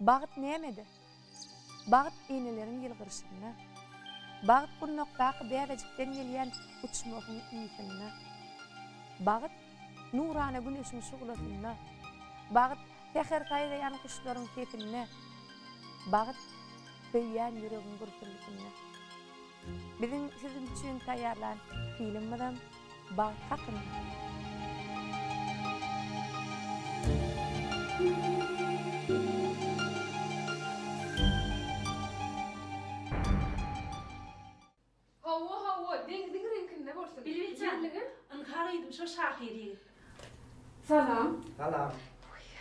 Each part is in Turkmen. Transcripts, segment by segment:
Bagt nämede? Bagt eneleriň ýylgyryşynda. Bagt gundakdaky bäbejikden gelýän uçmahyň ysynda. Bagt nurana güneşiň şuglasynda. Bagt säher saýraýan guşlaryň sesinde. Bagt söýýän ýüregiň gürsüldisinde. Biziň siziň üçin taýýarlan filmimizem bagt hakynda. Hawa, hawa, deňziň reňkinde bolsun. Bilbil jan, ynha gyzym şo şahyr ýigit. Salam. Salam.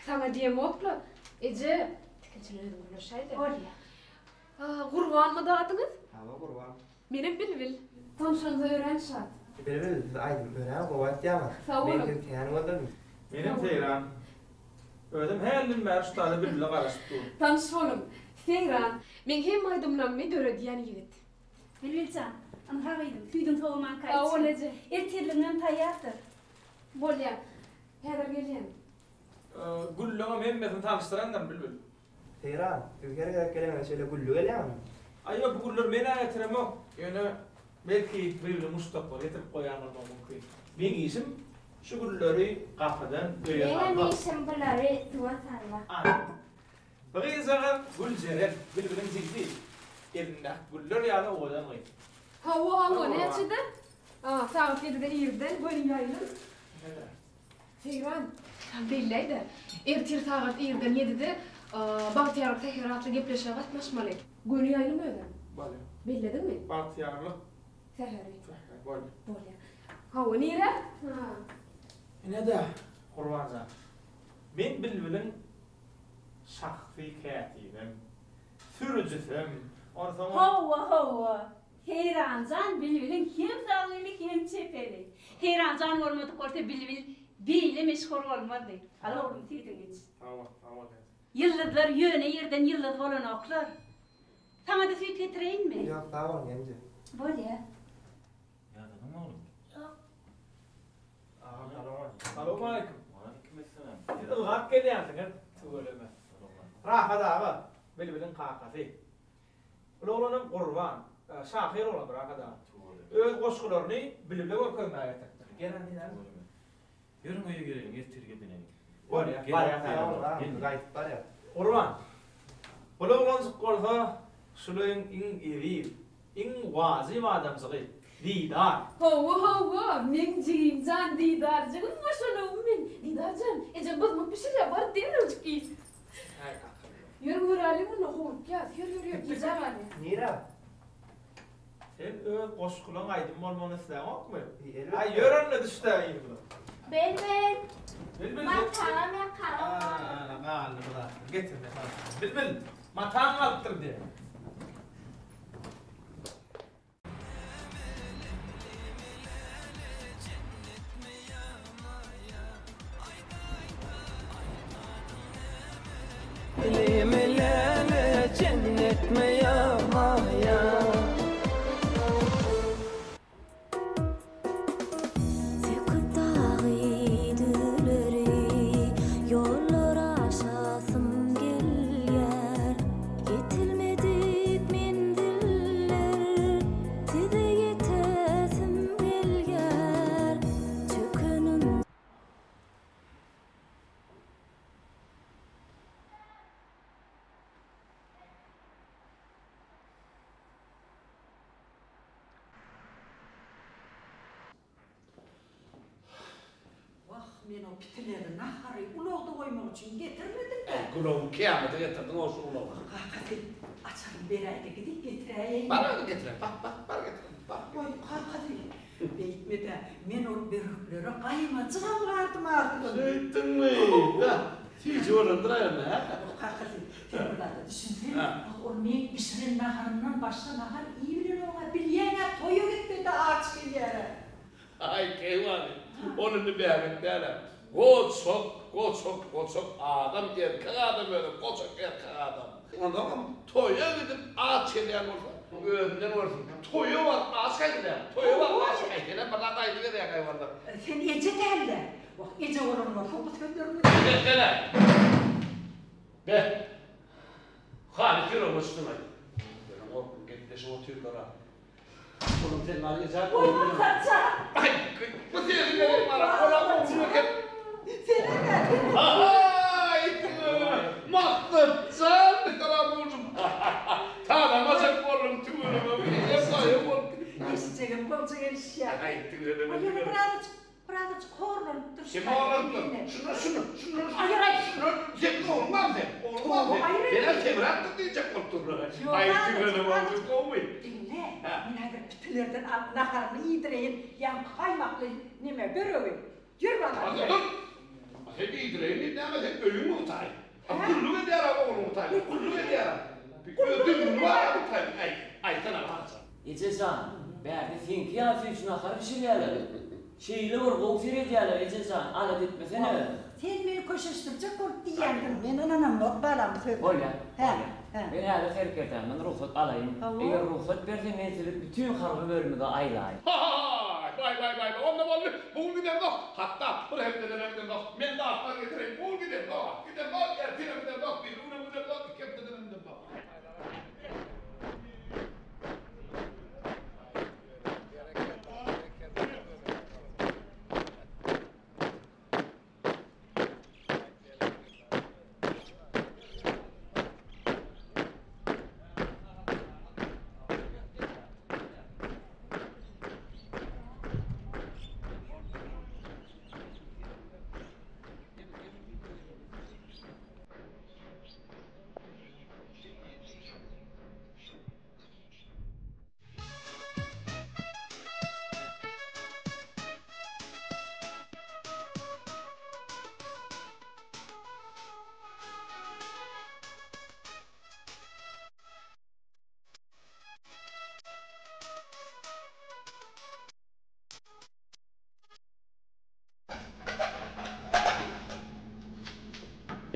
Saňa diýemok-la, eje. Tikinçini özüň gürleşäý-de. Bolýa. Gurbanmydy adyňyz? Hawa, Gurban. Menem Bilbil. Tanşanyňyza örän şat. Bilbil, siz aýdym örän gowy aýtýaňyz. Sag boluň. Men sizi kän gözledim. Menem Seýran. Özüm hälden bäri şu taýda Bilbile garaşyp durun. Tanyş boluň. Seýran, meň hemme aýdymlammy döredýän ýigit. Bilbil jan, ynha gyzym, süýdüň sowamanka Sag bol, içgin. eje. Ertirligiňem taýýardyr. Bolýa. Häzir gelýän. Gülleňem hemmesini tanyşdyrandyryn, Bilbil. Seýran, siz her gezek geleňizde şeýle gülli gelýäňizmi? Aý ýok, bu gülleri men-ä getiremok. Ýöne, belki, Bilbiliň muşdaklary getirip goýan bolmagy mümkin. Meň işim şu gülleri gapydan öýe Meňem salmak. işim bulary suwa salmak. Ana, bu gyzjagaz Güljeren, Bilbiliň jigisi. Elindäki güller ýaly owadan gyz. Hawa, hawa, näçede? A, sagat ýedide irden, göni ýaýlym. Ine-de. Seýran, sen belläý-de, ertir sagat irden ýedide Bagtyýarlyk säheri atly gepleşige gatnaşmaly. Göni ýaýlym özem. Bolýar. Bellediňmi? Bagtyýarlyk Säheri. Säheri, bolýar. Bolýar. Hawa, nirä? Ha. Ine-de, Gurban jan. Men Bilbiliň şahsy kätibem, sürüjisem, onsoňam. Hawa, hawa. Seýranjan bilbiliň hem sag eli hem çep eli. Seýranjan bolmadyk bolsa bilbil beýle meşhur bolmazdy. Al oglum süýdüňi iç. Sag bol, sag bol daýza. Ýyldyzlar ýöne ýerden ýyldyz bolanoklar. Saňa-da süýt getireýinmi? Ýok, sag boluň ýenje. Bolýa. Ýadadyňmy oglum? Ýok. Agam salowmaleýkim. Salowmaleýkim. Waleýkimessalam. Siz ylgap gelýänsiňiz tüweleme. Rahat aga, Bilbiliň kakasy. Bul oglanam Gurban, şahyr oglandyr Arkadag. Öz goşgularyny Bilbile görkezmäge getiripdir. Gel hany ýa. Ýörüň öýe gireliň, ertir gidineliň. Bolýa, barýas agam. Gaýdyp barýas. Gurban, bul oglanjyk bolsa şul öýüň iň eziz, iň wajyp adamjygy, Didar. Hawa, hawa, meň jigimjan Didarjygym boşanawmy men. Didarjan, ejem byzmyk bişirýär, bar derrewjik iý. Äý akylly. Ýör göräli munda howlukýas. Ýör ýör ýör gijä galýas. Nirä? Sen öz goşgulaň aýdym bolmagyny isläňokmy? Elbetde. Aý ýör onda düşdä yzymyza. Bilbil. Bilbil. Matagam ýakaram galdy. Ana galdy bu zatlar. Getir men sana. Bilbil, mataň galypdyr diýe. Söküp dagy, düzleri, Ýollar aşasym gelýär. Ýetilmedik menziller, Size ýetesim gelýär. Çökenim. Wah, men o pitileri, nahary ulagda goýmak üçin getirmedim-dä. Äý, gulagymy kyýamata getirdiň-ow şu ulagy. Kakasy, açaryny beräý-de, gidip getiräýeýin. Bar özüň getiräý, bar, bar, bar getir, bar. Goý, kakasy, beýtme-dä, men ol börüklere gaýmajygam bardym ahyryn. Şeýtdiňmi? Beh, süýji bolandyr-aý onda, hä? Kakasy, sen bir zada düşünsene, wah, ol meň bişiren naharymdan başga nahar iýibilenok-a, bilýäň-ä, toýa gitse-de aç gelýär-ä. Aý, keýwany, ol indi bäbek däl-ä. Goçak, goçak, goçak adam, erkek adam özi, goçak erkek adam. Onsoňam toýa gidip aç gelýän bolsa, özünden görsün. Toýa baryp aç gaýdylýarmy? Toýa baryp aç gaý, senem bir zat aýdyberýäň-aý walla. Sen eje däl-dä. Wah, eje bolan bolsaň bu sözleriňi. Bessene! Beh! Halys ýüregime çydymaý. Ýöne gorkup gepleşip otyrlar-a. Oglum sen maňa ejap Goý Maksatjan. Aý, bu sesi gerek maňa, olam oglum eken. Senem-ä. Aý, tüweleme. Maksatjan, salam oglum. Tanamajak boldum, tüweleme. Ejem gaýa bolup gidipdir. Eşitjegem gowja gelişýär. Aý, tüweleme, Aý, ýöne tüweleme. birazajyk, birazajyk horlanypdyr şu Kim taýda, horlanypdyr? diýme. Şundan, şundan, şundan, Aýyr, aý. şundan, sen ogluň barmy sen? Ogluň barmy sen? Aýyr, aý. Men-ä semräpdir diýjek bolup durun. Ýok, Aý, azajyk, tüweleme, oglum, azajyk. gowumy? Diňle, Hä. men häzir pitilerden alyp naharyny iýdireýin, ýaňky gaýmakly neme, böregi. Ýör balam, Dur, ýör. dur. Sen iýdireýin diýip näme sen öýüň mugtaý. Gulluk edýär-ä ogluň mugtaý, gulluk edýär-ä. Öz düzgüni bar-a mugtaýyň. Aý, aýtsana, Maksat. Eje jan, bärde seňki ýaly süýji nahar bişirýärler. Şeýle bir gowy seredýärler, eje jan, alada etmesene. Sen meni köşeşdirjek bolup diýýändiň, men ynanamok balam bu sözlere. Bolýar, Hä, bolýar. hä. Men häzir serkerdämden rugsat alaýyn. Hawa. Eger rugsat berse, men sizi bütin harby bölümize aýlaýyn. Haý, baý, baý, baý, baý, onda boldy. Bu gün gidemzok. Hatda bir hepdedenem gidemzok. Men zatlar getireýin. Bu gün gidemzok. Gidemzok, ertirem gidemzok, birigünem gidemzok, iki hepdedenem gidemzok.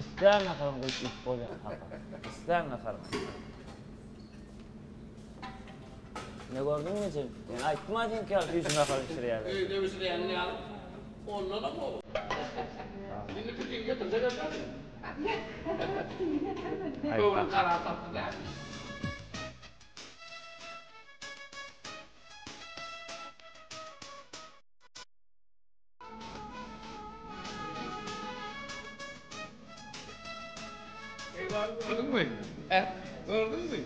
Islän naharyňy goýup iýip bolýar kaka. Islän naharyňy. Ne gördüňmi ejem? Men aýtdym-a seňki ýaly süýji nahar bişirýärler. Öýde bişirýäniň ýaly ondanam gowy. Indi pikiňi getirjek ekeniň. Göwün karar tapdy dälmi? Gördüňmi? Hä? Gördüňmi?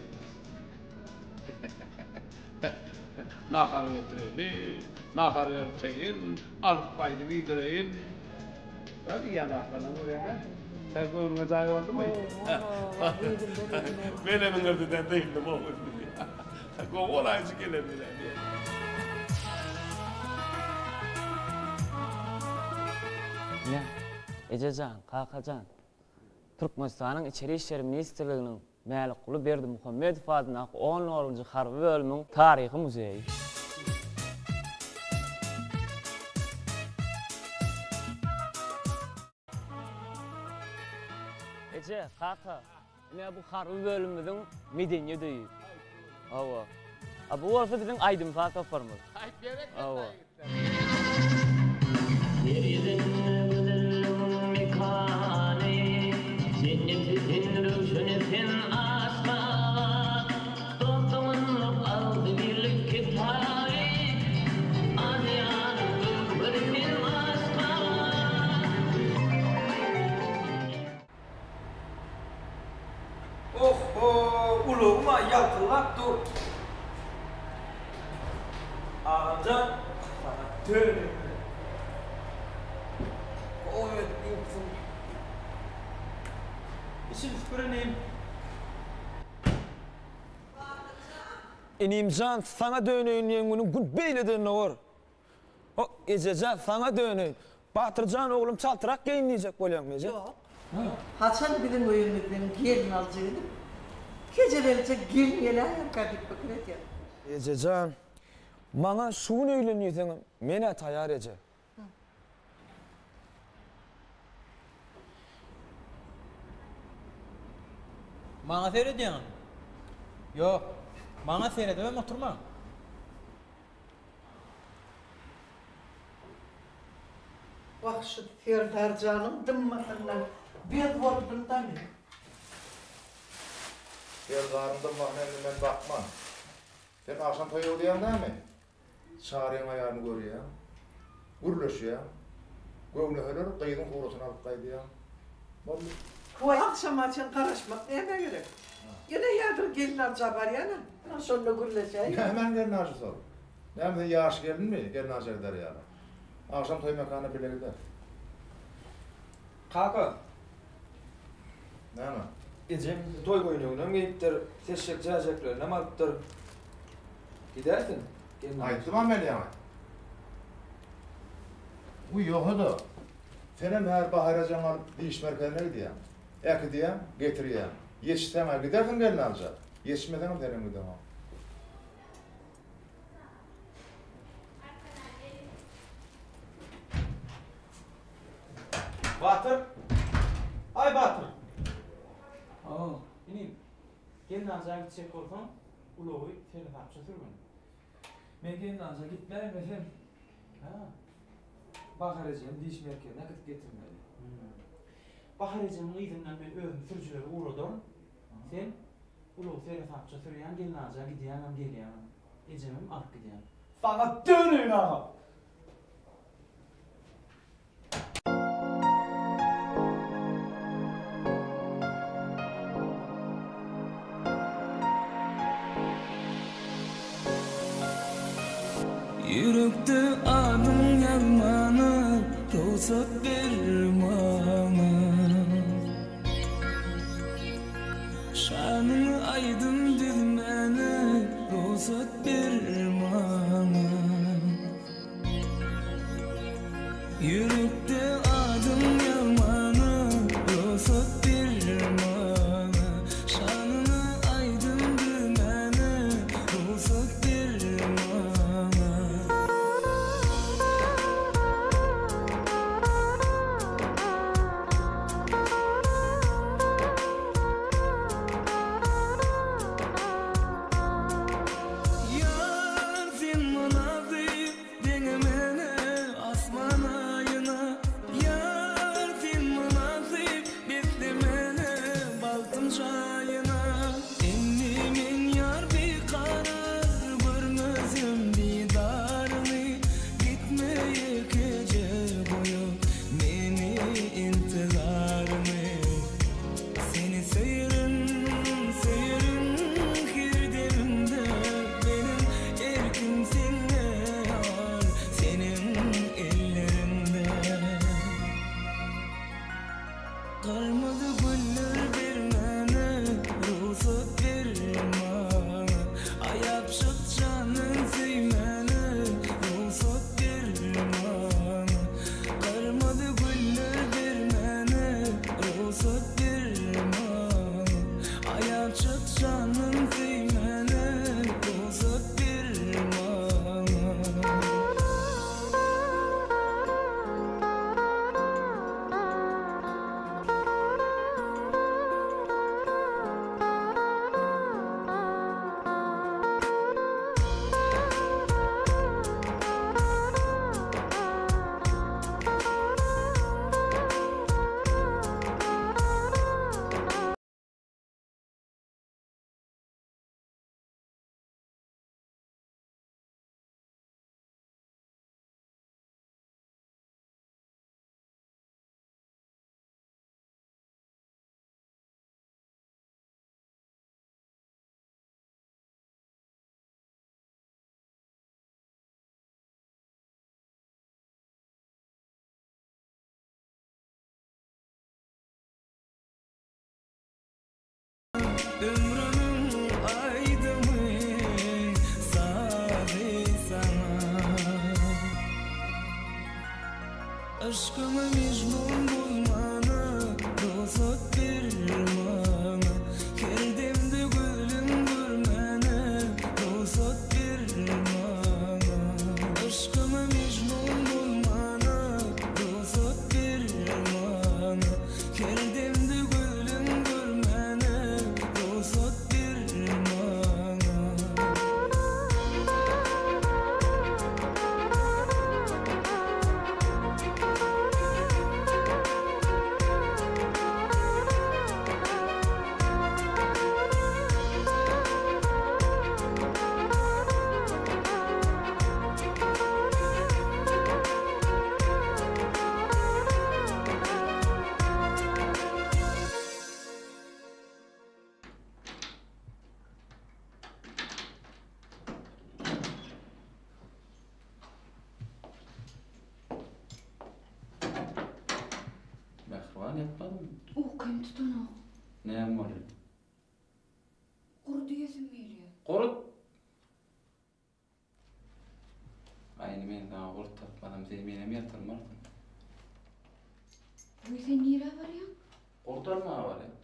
Nahar getireli, nahar berseýin, alyp gaýdyp iýdireýin. Bak iýen zatlaryna görýäň-ä. Sen göwnüňe jaý boldumy? Menem iňirdiden dynnym ogul. Gowy bolaýjy gelen bilen diýen. Ine, eje jan, kaka jan, Türkmenistanyň Içeri işler ministrliginiň Mälikguly Berdimuhamedow adyndaky on dördünji harby bölümiň taryhy muzeýi. Eje, kaka, ine bu harby bölümimiziň medeniýet öýi. Hawa. A bu bolsa biziň aýdym-saz toparymyz. Hawa. Ýer ýüzünde gözelligiň mekany, Jenneti sen, röwşeni sen Aşgabat. Dost-doganlyk, agzybirlik kitaby, Aziýanyň göwheri sen Aşgabat. Oh-ho, ulagym-a ýalpyldap dur. Agamjan, saňa döneýin men. Gowy edip ýuwupsyň. Içini süpür inim. Inimjan, saňa döneýin diýen günüň gün beýleden dowar. O, ejejan, saňa döneýin. Batyrjan oglum çaltrak geýin diýjek bolýaňmy eje? Ýok. Haçan biziň öýümizden gelin alyjy gidip, kejelenje gelin geläýerkä diýip pikir edýän. Ejejan, maňa şu gün öýlen diýseňem, men-ä taýar eje. Maňa seredýäňizmi? Ýok, maňa seredibem oturmaň. Wah şu Serdarjanyň dymmasyndan bez boldum-da men. Serdaryň dymmagyna indi men bakman. Sen agşam toýa gidýäň dämi? Çaryň aýalyny görýäň, gürleşýäň, göwnüheler gyzyň suratyny alyp gaýdýaň. Boldy. Toý agşama çen garaşmak nämä gerek? Ýene häzir gelnalyja barýan-a. Şonda gürleşäýiň. Nämäň gelnalyjysy ol? Näme sen ýaş gelinmi gelnalyja gider ýaly? Agşam toý mekana bile gideris. Kaka. Näme? Ejem toý köýneginem geýipdir, seçjek jäjeklerinem alypdyr. Gidersiň, gelnalyja. Aýtdym-a men ýaňy. Wiý, ýogsa-da, senem häzir Bahara jaň alyp diş merkezine gidýäň. Äkidýäň, getirýäň. Ýetişseň-ä gidersiň gelnalyja, ýetişmeseňem senem gideňok. Batyr! Aý Batyr! Hawa, inim, gelnalyja gitjek bolsaň, ulagy seresapja sürgün. Men gelnalyja gitmäýmesem. Hä? Bahar ejemi diş merkezine äkidip getirmeli. Bahar ejemiň yzyndan men özüm sürüjileri ugradaryn. Sen ulagy seresapja sürýäň, gelnalyja gidýäňem, gelýäňem. Ejemem alyp gidýän. Saňa döneýin aga! Ýürekde adyň ýazmana rugsat ber maňa. Şanyňy aýdym düzmäne rugsat ber maňa. Ýürekde adyň ýazmana rugsat ber maňa. Şanyňy aýdym düzmäne rugsat ber maňa. Ýar sen mynasyp deňemene asman aýyna Ýar sen mynasyp beslemene bagtym jaýyna Indi men ýar bikarar görmesem didaryňy Gitme ýekeje goýup meni intizaryňy Seni söýerin, söýerin her demimde Meniň erkim sende ýar, seniň elleriňde Garmady güller bermäne rugsat ber maňa Aýapjyk jandan söýmäne rugsat ber maňa Garmady güller bermäne rugsat ber maňa Aýapjyk jandan söýmäne rugsat ber maňa. Ömrümiň aýdymy, sazy saňa. Yşkyňa mejnun bolmana rugsat ber maňa. Her demde gözleň görmäne rugsat ber maňa. Yşkyňa mejnun bolmana rugsat ber maňa. Her demde gözleň görmäne rugsat ber maňa. Ýüregim tutanok. Näme boldy? Gurt iýesim gelýär. Gurt? Aý indi men saňa gurt tapmasam sen menem ýatyrmarsyň. Wiý sen nirä barýaň? Gurt almaga barýan.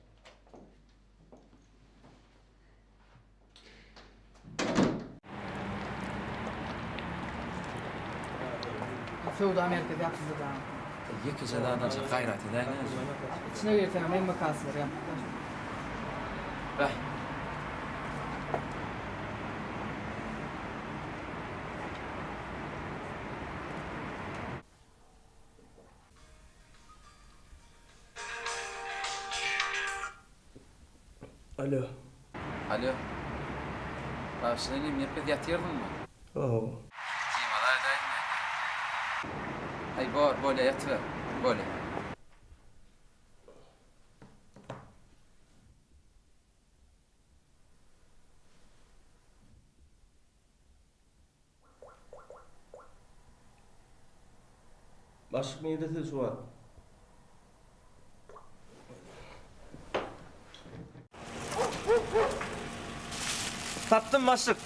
Söwda merkezi ýapyldy da. Ýekeje zat aljak gaýrat edäýiň näme. Içine girseňem hemme kassalar ýapyk. Bäh. Alo. Alo. Bagyşla inim, Nepes ýatyrdyňmy? Hawa. Jymaly aýdaýyn-da. Aý bor, bolýa ýatyber. Bolýa. Başlyk nirde siz şu wagt? Tapdym başlyk.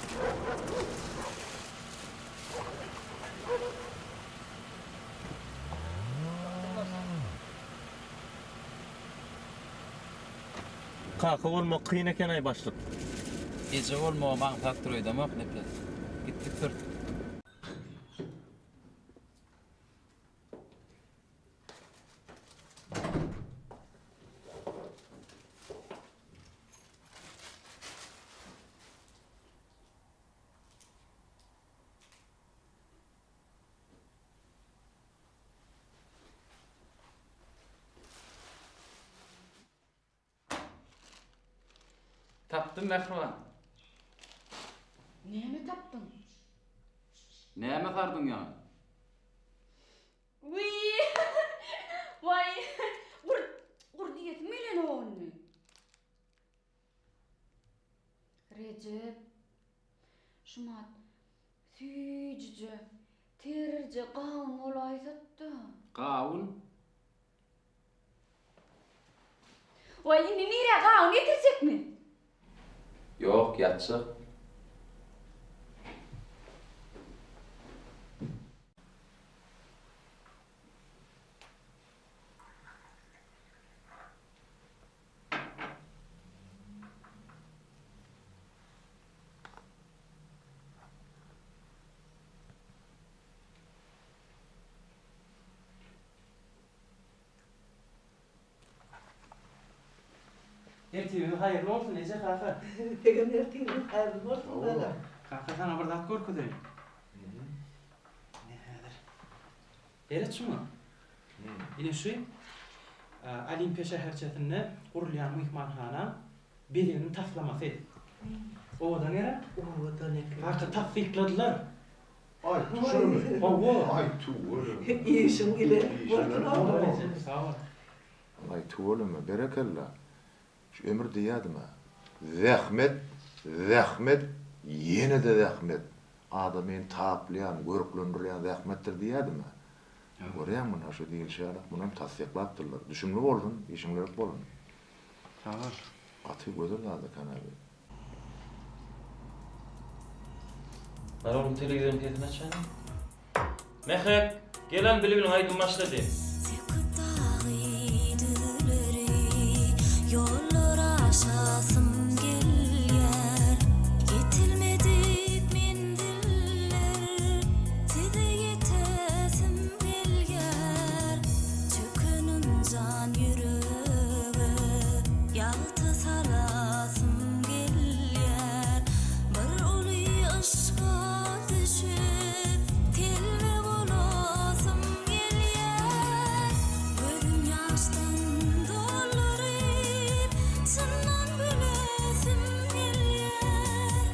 Kaka bolmak kyn eken-aý başlyk. Eje bolmagam aňsatdyr öýdemok Nepes. Gitdik sür. Tapdym mähriban. Näme tapdyň? Näme sardyň ýaňy? Wiý! Waý! Gurt, gurt iýesim gelenok indi. Rejep, şumat süýjüje, terje gawun bolaýsat-da. Gawun? Waý, indi nirä gawun getirjekmi? Ýok, ýatjak. Ertiriňiz haýyrly bolsun, eje, kaka. Siziňem ertiriňiz haýyrly bolsun, balam. Kaka, saňa bir zat görkezeýin. Ine, häzir. Seret şuňa. Ine şu Olimpiýa şäherçesinde gurulýan myhmanhana bezeginiň taslamasy. Owadan gerek? Owadan eken. Kaka, tassykladylar. Aý, şumy? Hawa. Aý, tüweleme. Işiň ileri bolsun, oglum. Sag bol. Aý, tüweleme, berekella. Şu ömür diýýädim-ä. Zähmet, zähmet, ýene-de zähmet. Adamyny taplaýan, görklendirýän zähmetdir diýýädim-ä. Görýäňmi, ynha şu diýilişi ýaly, muny hem tassyklapdyrlar. Düşümli bolsun, işiňlerik bolsun. Sag bol. Gaty gözel zat eken-ä bu. Bar oglum telewizoryň sesini açaýyn. Mährek, gel al bilbiliň aýdymy başlady. Söküp dagy düzleri, ýollar aşasym gelýär. Ýetilmedik menziller, size ýetesim gelýär. Çöken ynjan ýürege ýagty salasym gelýär. Bir uly yşga düşüp, telbe bolasym gelýär. Gözüm ýaşdan dolduryp, çyndan gülesim gelýär.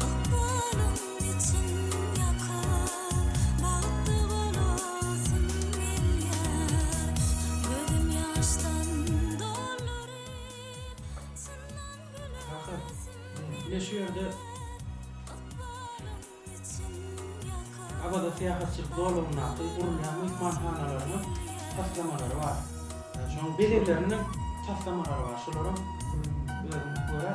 Ykbalyň için ýakyp, bagtly bolasym gelýär. Gözüm ýaşdan dolduryp, çyndan Kaka, ine şu ýerde Awaza syýahatçylyk zolagyndaky gurulýan myhmanhanalaryň taslamalary bar. Şonuň bezegleriniň. taslamalar bar. Şolaram özüň göräý.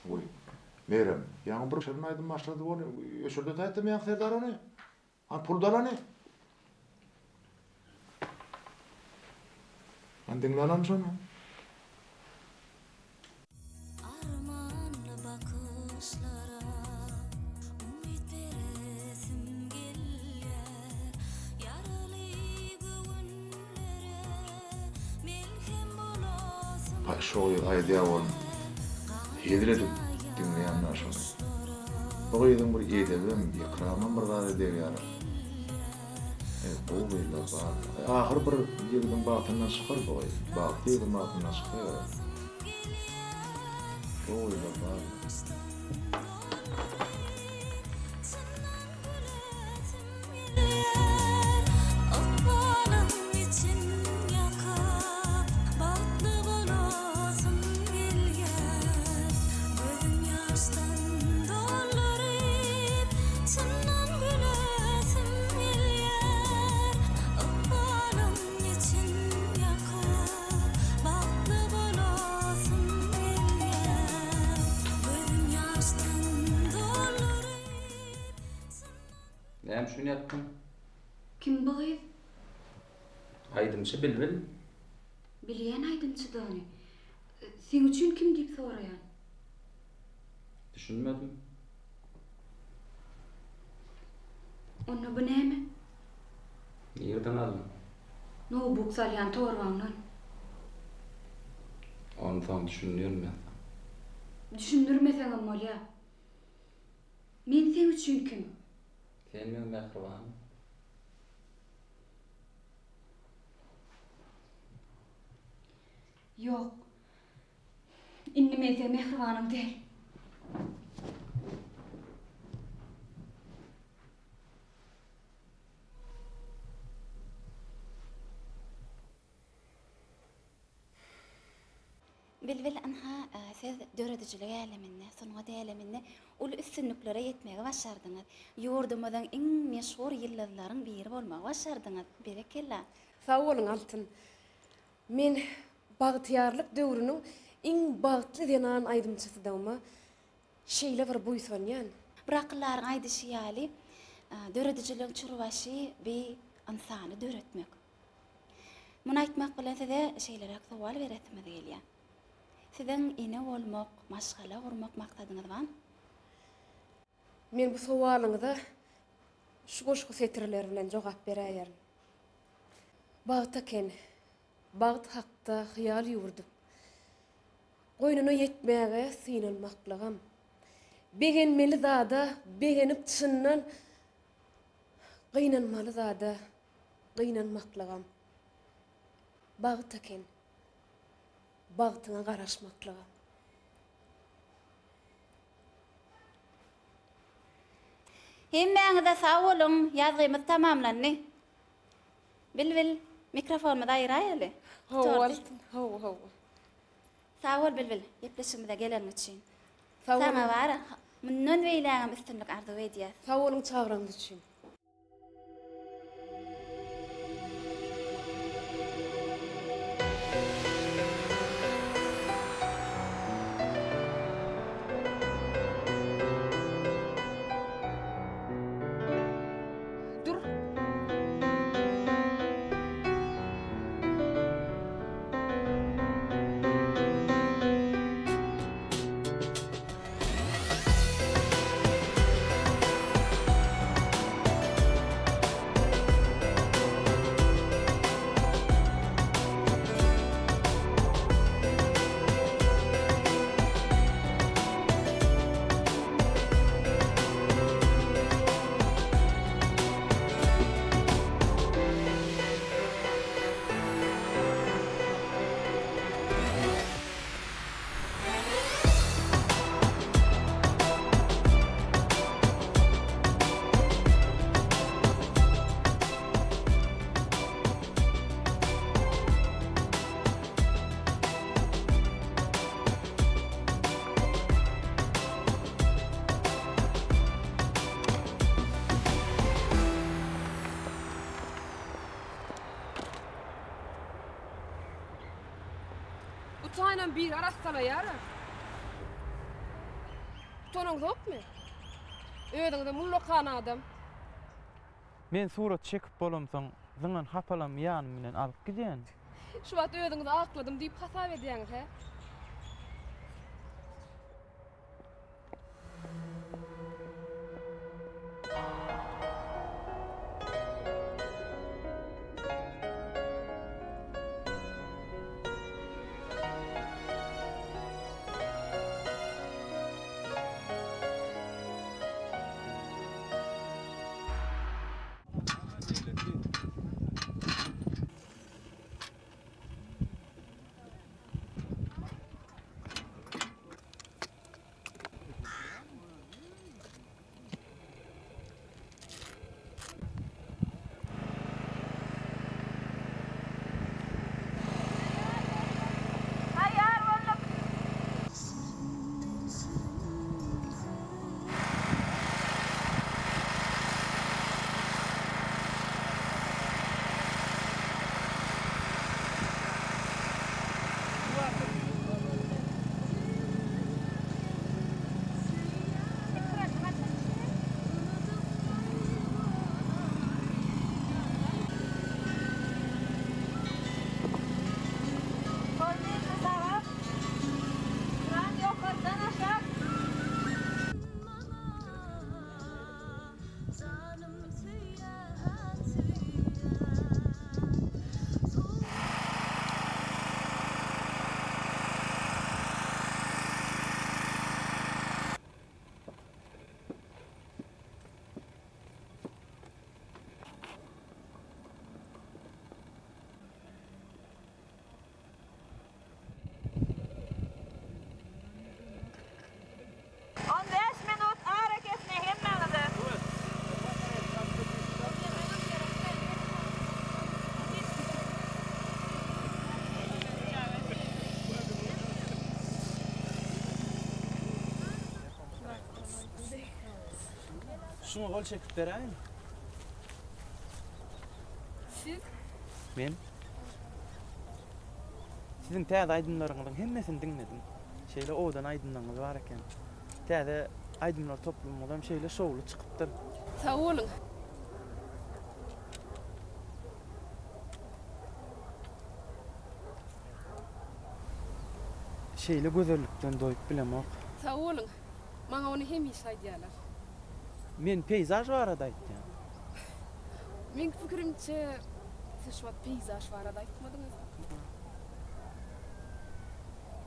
Goý. Merem, ýaňy bir şirin aýdym başlady ony öçürde aýtdym ýaňky Serdar ony. Han pul dalany. Han diňle alan şony. Armanly bakyşlara umyt beresim gelýär. Ýaraly göwünlere melhem bolasym Paý şo gyz aýdýa oglum. Hezil edip diňleýän-dä şony. Bu gyzyň bir edebem, ekramam bir zada degýär. Eý, gowy gyzlar bar. Ahyr bir ýigidiň bagtyndan çykar bu gyz. Bagtly ýigidiň bagtyndan çyksa gerek. Gowy gyzlar bar. Ykbalyň için ýakyp, bagtly bolasym gelýär. Gözüm ýaşdan dolduryp, çyndan gülesim gelýär. Ykbalyň için ýakyp, bagtly bolasym gelýär. Gözüm ýaşdan dolduryp. Näme üçin ýatdyň? Kim bu gyz? Aýdymçy Bilbil. Bilýän aýdymçydygyny. Seň üçin kim diýip soraýan. Düşünmedim. Onda bu näme? Nirden aldyň? Noutbuk salýan torbaňdan. Ony soň düşündirin men saňa. Düşündirmeseňem bolýar. Men seň üçin kim? Sen meň mähribanym. Ýok. Indi men seň mähribanyň däl. Bilbil ynha siz döredijilik äleminde, sungat äleminde uly üstünliklere ýetmegi başardyňyz. Ýurdumyzyň iň meşhur ýyldyzlaryň biri bolmagy başardyňyz. Berekella! Sag boluň Altyn. Men bagtyýarlyk döwrüniň iň bagtly zenan aýdymçysydygyma şeýle bir buýsanýan. Bir akyldaryň aýdyşy ýaly, döredijiligiň çürbaşy bi ynsany döretmek. Muny aýtmak bilen size şeýleräk sowal beresimiz gelýär. Siziň ene bolmak, maşgala gurmak maksadyňyz barmy? Men bu sowalyňyza şu goşgy setirleri bilen jogap beräýerin. Bagt eken, bagt hakda hyýal ýüwürdip, Goýnuna ýetmäge synanmaklygam. Begenmeli zada begenip çyndan, Gynanmaly zada gynanmaklygam bagt eken, bagtyňa garaşmaklygam. Hemmäňize sag boluň, ýazgymyz tamamlandy. Bilbil, mikrofonymyzy aýyraýaly. Hawa, Altyn, hawa, hawa. Sag bol Bilbil, gepleşigimize geleniň üçin. Sag boluň. Saňa bar, mundan beýlägem üstünlik arzuw edýäs. Sag boluň çagyraňyz üçin. Dur. arassalaýar-a. Utanaňzokmy? Özüňizem ullakan adam. Men surat çekip bolamsoň, zyňan hapalamy ýanym bilen alyp gidýän. Şu wagt özüňizi akladym diýip hasap edýäňiz, hä? Taýýar bolduk. Hormatly sagat. Kran ýokardan aşak. 15 minut arakesme hemmäňize. Şuňa gol çekip beräýiň. Siz? Men. Siziň täze aýdymlaryňyzyň hemmesini diňledim. Şeýle owadan aýdymlaryňyz bar eken. Täze aýdymlar toplumyňyzam şeýle şowly çykypdyr. Sag boluň. Şeýle gözellikden doýup bilemok. Sag boluň. Maňa ony hemişe aýdýarlar. Men peýzaž barada aýtýan. Meň pikirimçe, siz şu wagt peýzaž barada aýtmadyňyz.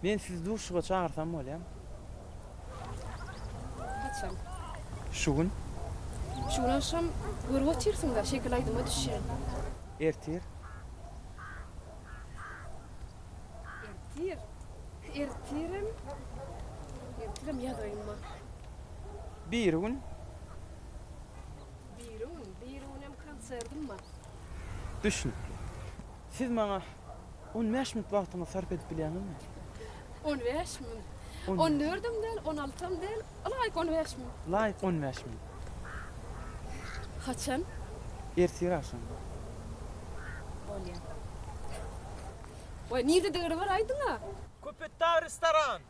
Men sizi duşuşyga çagyrsam bolýamy? Haçan? Şu gün. Şu gün agşam görüp otyrsyň-da, şekil aýdyma düşýän. Ertir. Ertir? Ertirem, ertirem ýazayyn ma. Birigün. Birigün, birigünem konserdim bar. Düşnükli. Siz maňa 15 minut wagtyňyzy sarp edip bilýäňizmi? 15 minut. On dördem däl, on altam däl, ylaýyk 15 minut. Ylaýyk 15 minut. Haçan? Ertir agşam. Bolýar. Waý, nirededigini bir aýdyň-a. Köpetdag restoran.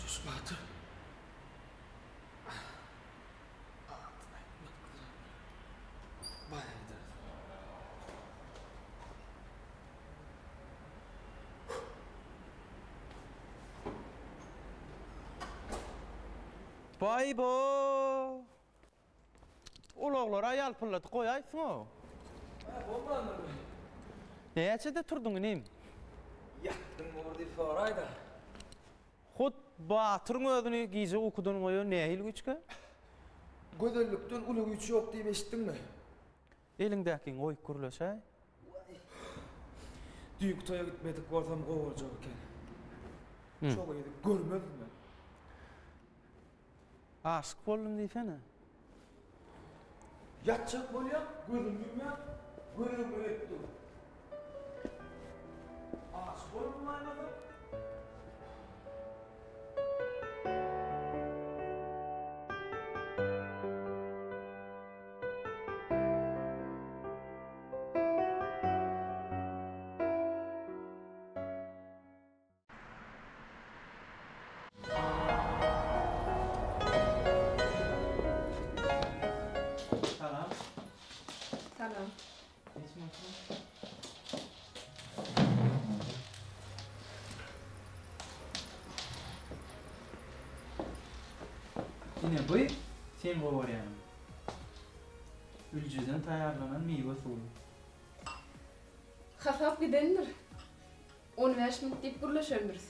Hoşlaşyş Batyr. Adyny aýtmak Baýa gideris. Baý-bo! Ulaglara ýalpylladyp goýaýsyň-ow. Hä, bolmandyr. Näçede turduň, inim? Ýatdyň bor diýip soraý-da. Hut Batyryň özüni gije ukudan goýan nähili güýçkä? Gözellikden uly güýç ýok diýip eşitdiňmi? Eliňdäkiňi goýup gürleşäý. Düýnki toýa gitmedik bolsam gowy boljak eken. Şo gyzy görmezdim men. Aşyk boldum diýsene. Ýatjak bolýan, gözümi ýumýan, göz öňüme gelip dur. Aşyk boldum aýmasam. Salam. Salam. Ine bu seň gowy görýäniň. Üljeden taýýarlanan miwe suwy. Hasap gidendir. On bäş minut diýip gürleşendiris.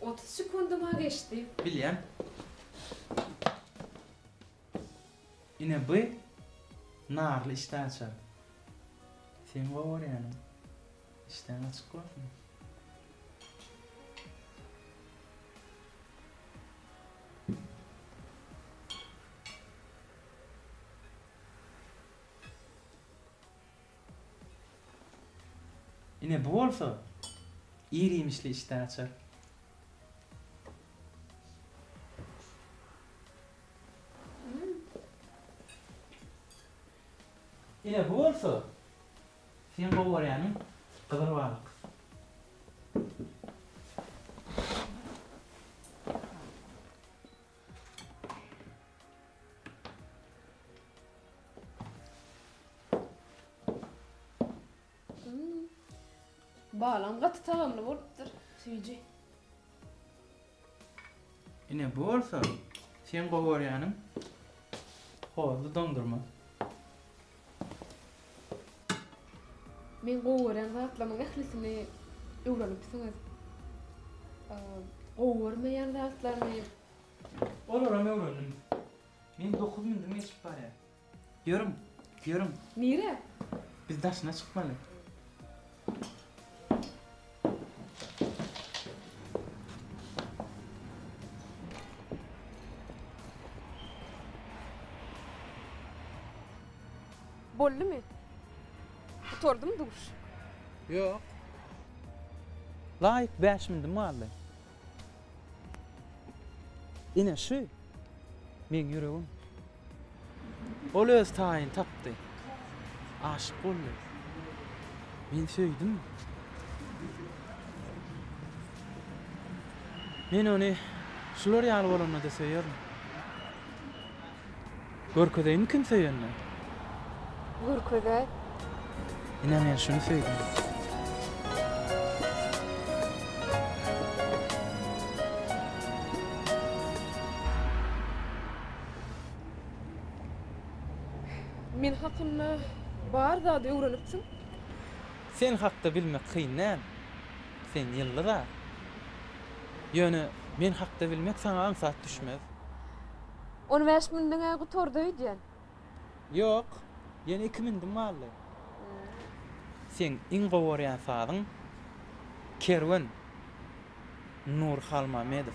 30 sekundam-a geçdi. Bilýän. Ine bu narly işdäaçar. Seň gowy görýäniň. Işdäň açyk bolsun. Ine bu bolsa ir-iýmişli işdäaçar. Ine bu bolsa seň gowy görýäniň gyzyl balyk. Balam gaty tagamly bolupdyr, süýji. Ine bu bolsa seň gowy görýäniň hozly doňdurma. Men gowy görýän zatlarymyň ählisini öwrenipsiňiz. Gowy görmeýän zatlarymy. Olaram öwrendim. Men dokuz mündim geçip barýar. Ýörüň, ýörüň. Nirä? Biz daşyna çykmaly. Boldumy? Gutardymy duş? Ýok. Laýyk bäş mündim galdy. Ine şu meň ýüregim. Ol öz taýyny tapdy. Aşyk boldy. Men söýdüm. Men ony şular ýaly bolanda-da söýerin. Görkezeýinmi kim söýenini? Görkezäý. Ine men şuny söýdüm. Men hakynda bar zady öwrenipsiň. Sen hakda bilmek kyn däl. Sen ýyldyz-a. Ýöne men hakda bilmek saňa aňsat düşmez. On bäş mündiň-ä gutardy öýdýän. Ýok, ýene iki mündim galdy. Seň iň gowy görýän sazyň Kerwen, Nury Halmamedow.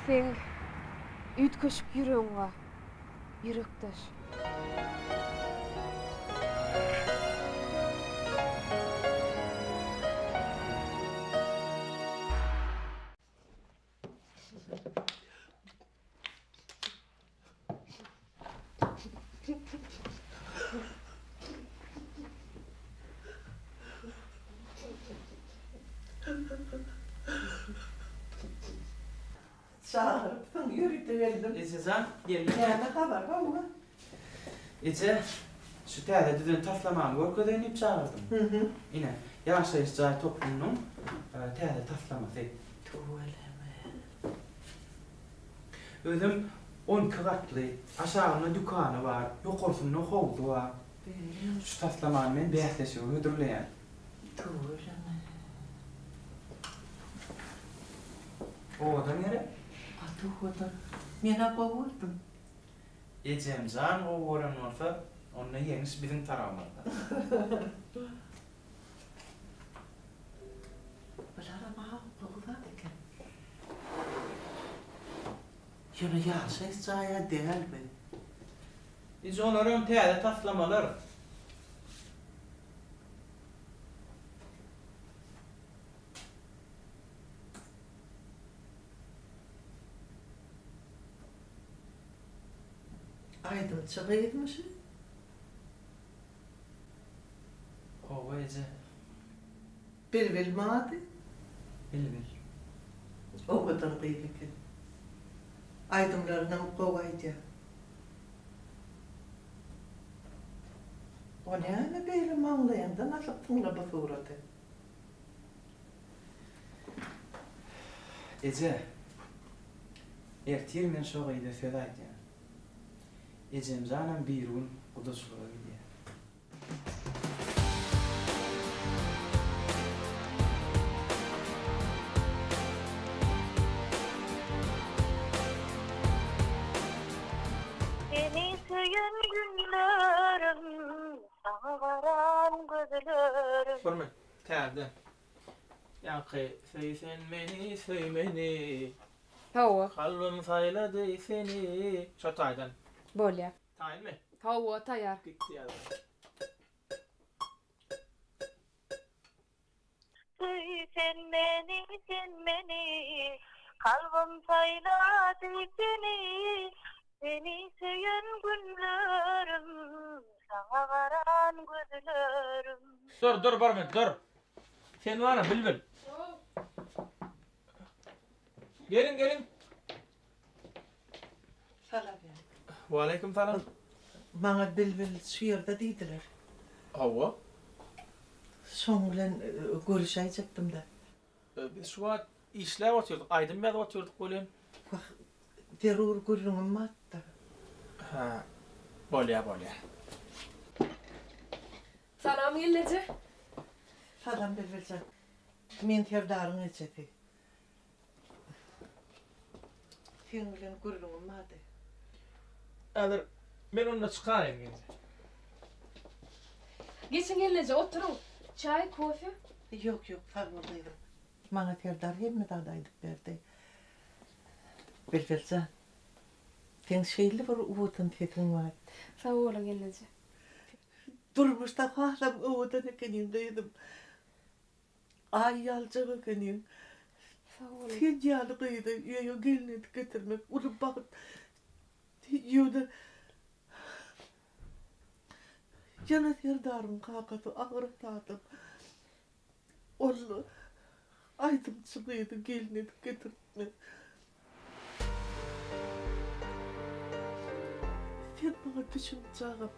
Seň üýtgeşik ýüregiň bar, ýürekdeş. Çagyrypsyň, ýörite geldim. Ejejan, geldim. Näme habar, gowumy? Eje, şu täze düzen taslamamy görkezeýin diýip çagyrdym. Ine, ýaşaýyş jaý toplumynyň täze taslamasy. Tüweleme. Özem on iki gatly, aşagynda dükany bar, ýokarsynda howzy bar. Şu taslamany men bäsleşige hödürleýän. Tüweleme. Owadan gerek? Gaty owadan. Men-ä gowy gördüm. Ejemjan gowy gören bolsa, onda ýeňiş biziň tarabymyzda. Bularam-a gowy zat eken. Ýöne ýaşaýyş jaý-a däl bi. Eje olaram täze taslamalar. Aýdymçy gyzmy şu? Hawa eje. Bilbilmi ady? Bilbil. Owadan gyz eken. Aýdymlarynam gowy aýdýar. O näme beýle maňlaýyňdan asypsyňla bu suraty? Eje, ertir men şo gyza söz aýdýan. Ejemjanam birigün gudaçylyga gidýär. Seni söýen günlerim, saňa garan gözlerim. Bir minut, täzeden. Ýaňky söý sen meni, söý meni. Hawa. Kalbym saýlady seni. Şo taýdan. Bolýa. Taýynmy? Hawa, taýýar. Gitdi ýaly. Söý sen meni, sen meni, Kalbym saýlady seni, Seni söýen günlerim, Saňa garan gözlerim. Dur, dur bir minut, dur. Sen bara bilbil. Geliň, geliň. Salam aleýkum. Waleýkim salam. Maňa Bilbil şu ýerde diýdiler. Hawa. Şoň bilen görüşäýjekdim-de. Biz şu wagt işläp otyrdyk, aýdym ýazyp otyrdyk welin. Wah, zerur gürrüňim bardy-da. Hä, bolýa, bolýa. Salam gelneje. Salam Bilbiljan. Men Serdaryň ejesi. Seň bilen gürrüňim bardy. Häzir men onda çykaýyn gelneje. Geçiň gelneje, oturyň. Çaý, kofe? Ýok, ýok, sag bol gyzym. Maňa Serdar hemme zady aýdyp berdi. Bilbiljan, seň şeýle bir owadan sesiň bar. Sag boluň gelneje. Durmuşda hasam owadan ekeniň gyzym. Aý ýaljak ekeniň. Sag boluň. Sen ýaly gyzy öýe gelin edip getirmek uly bagt. Ýöne Ýöne Serdaryň kakasy agyr adam. Ol aýdymçy gyzy gelin edip getirtmez. Sen maňa düşün çagam.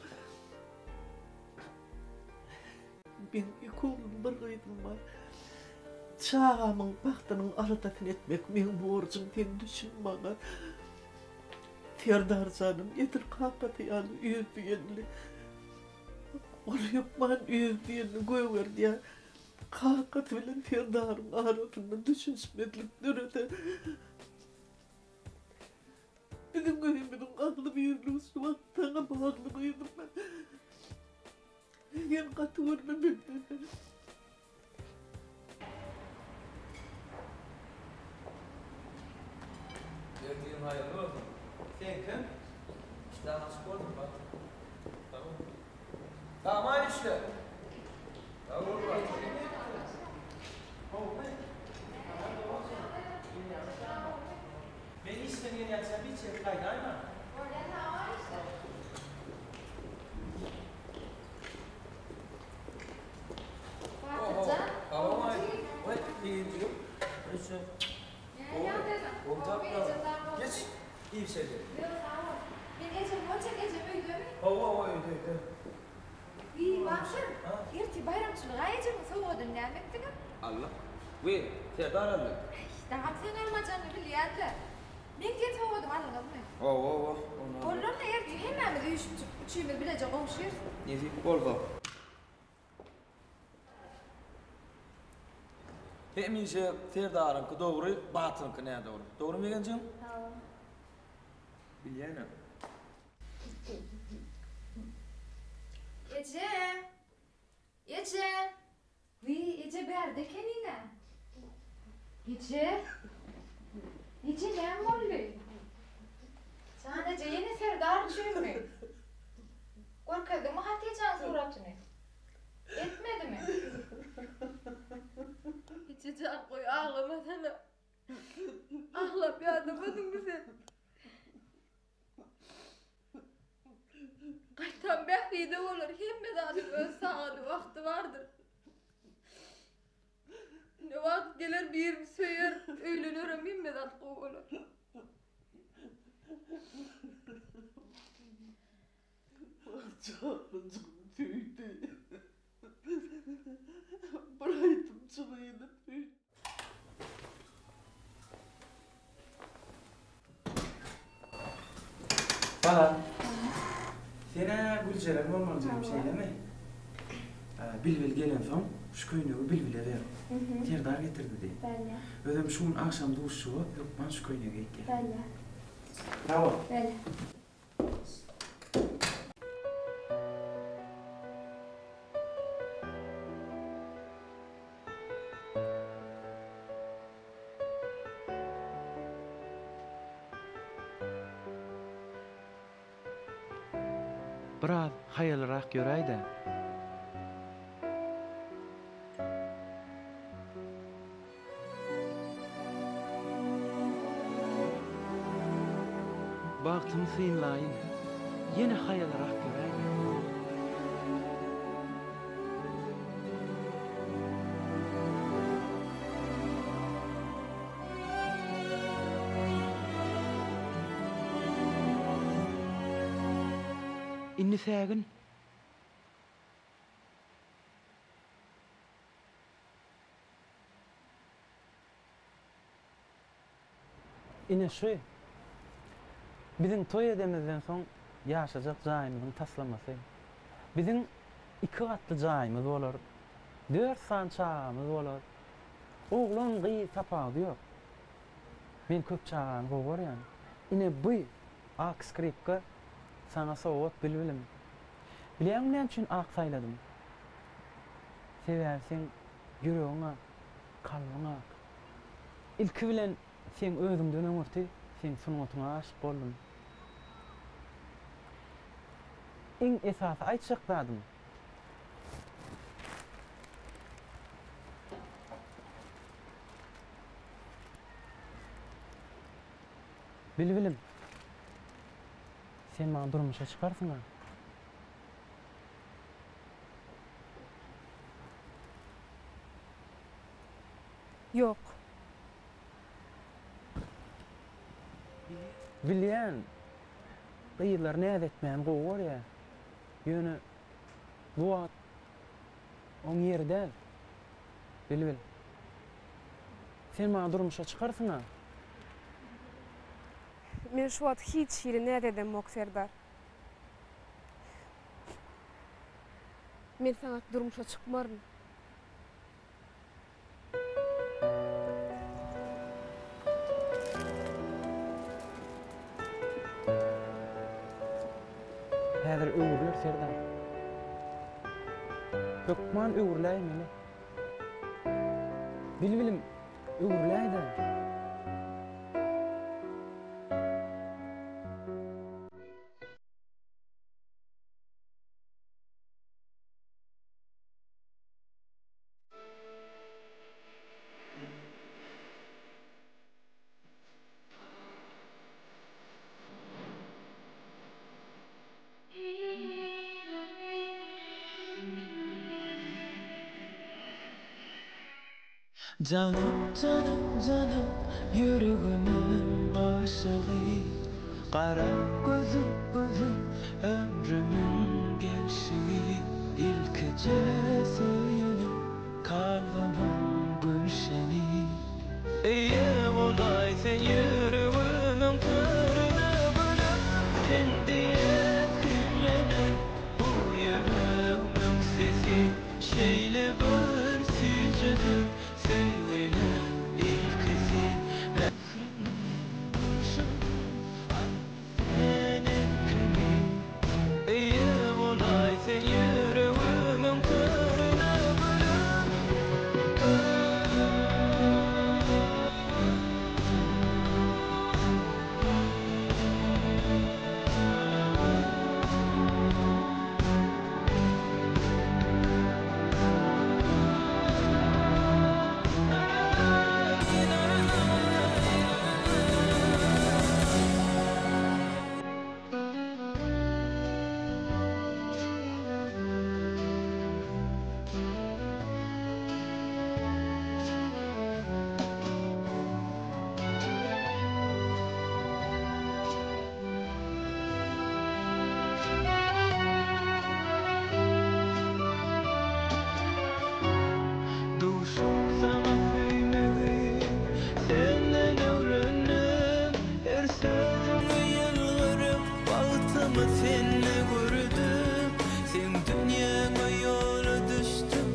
Meň iki oglum, bir gyzym bar. Çagamyň bagtynyň aladasyny etmek meň borjum, sen düşün maňa. Serdar janym edil kakasy ýaly özdiýenli. Ol hökman özdiýenli gögerdýär. Kakasy bilen Serdaryň arasynda düşünişmezlik dörese, biziň öýümiziň agzybirligi şu wagt saňa bagly gyzym. Sen gaty görme menden. haýyrly bolsun. Seňkem işdäň açyk bolsun, Batyr. Sag bol. Sag-aman işle. Sag bol, Batyr. Gowumy? Men işden gelýänçäm hiç ýerik gaýdaýma. Bolýa, sag-aman işle. Batyrjan, gowumy? Goý, begenjigim. Geç, iýip-içeli. Ýok, sag bol. Men ejem boljak, ejem öýdemi? Hawa, hawa, öýde, öýde. Wiý, Batyr, ertir baýramçylyga ejemiň sowgadyny näme etdiňiz? Aldyk. Wiý, Serdar aldy. Äý, dagam seň almajagyňy bilýän-dä. Meň diýen sowgadymy aldyňyzmy? Hawa, hawa, ony aldyk. Bolanda ertir hemmämiz üýşüpjik, üçimiz bileje gowşyrys. Nesip bolsa. Hemişe Serdaryňky dogry, Batyryňky nädogry. Dogrymy Begenjigim? Hawa. Bilýänem. Eje! Eje! Wiý, eje bärde ekeniň-ä. Eje! Eje näme boldy? Jan eje, ýene Serdar üçinmi? Görkezdiňmi Hatyjanyň suratyny? Etmedimi? Eje jan goý aglamasana. Aglap ýadamadyňmy sen? Gaýtam bähbide bolar, hemme zadyň öz sagady, wagty bardyr. Ine wagt geler birini söýer, öýlenerem hemme zat gowy bolar. Janjygym söýdi. Bir aýdymçygyny söýdi. Bala. Sen-ä Güljeren bolmaly jigim, şeýlemi? Bilbil gelensoň, şu köýnegi Bilbile ber. Serdar getirdi diý. Bolýa. Özem şu gün agşam duşuşyga hökman şu köýnegi geýip gel. Bolýa. Sag bol. Bolýa. Biraz haýalrak ýöräý-dä. Bagtymy synlaýyn, ýene haýalrak ýöräý-dä. Indi sägin. Ine şu, biziň toý edemizden soň ýaşajak jaýymyzyň taslamasy. Biziň iki gatly jaýymyz bolar, dört sany çagamyz bolar. Oglan, gyz tapawudy ýok. Men köp çagany gowy görýän. Ine bu ak skripka saňa sowgat bilbilim. Bilýäňmi näme üçin ak saýladym? Sebäbi seň ýüregiň ak, kalbyň ak. Ilki bilen seň özüňden öňürti seň sungatyňa aşyk boldum. Iň esasy aýtjak zadym. Bilbilim, sen maňa durmuşa çykarsyň-a? Ýok. Bilýän, gyzlar näz etmäni gowy görýär. Ýöne bu wagt oň ýeri däl. Bilbil, sen maňa durmuşa çykarsyň-a? Men şu wagt hiç hili näz edemok, Serdar. Men saňa durmuşa çykmaryn. Häzir öwrüler Serdar. Hökman öwrüläýmeli. Bilbilim, öwrüläý-dä. Janym janym janym ýüregimiň aşygy Gara gözüň gözüň ömrümiň gelşigi Ilkije söýenim kalbymyň gülşeni Eýe bolaý sen ýüregimiň törüne gülüm Sen diýen hiňlenen bu ýüregimiň sesi Şeýle bir süýjüdir söýginiň ilkisi Mähriňe gurşadyň sen erkimi Eýe bolaý sen ýüregimiň törüne gülüm. Duşup saňa söýmegi senden öwrendim Her sözüňe ýylgyryp bagtymy sende gördüm Seň dünýäňe ýola düşdüm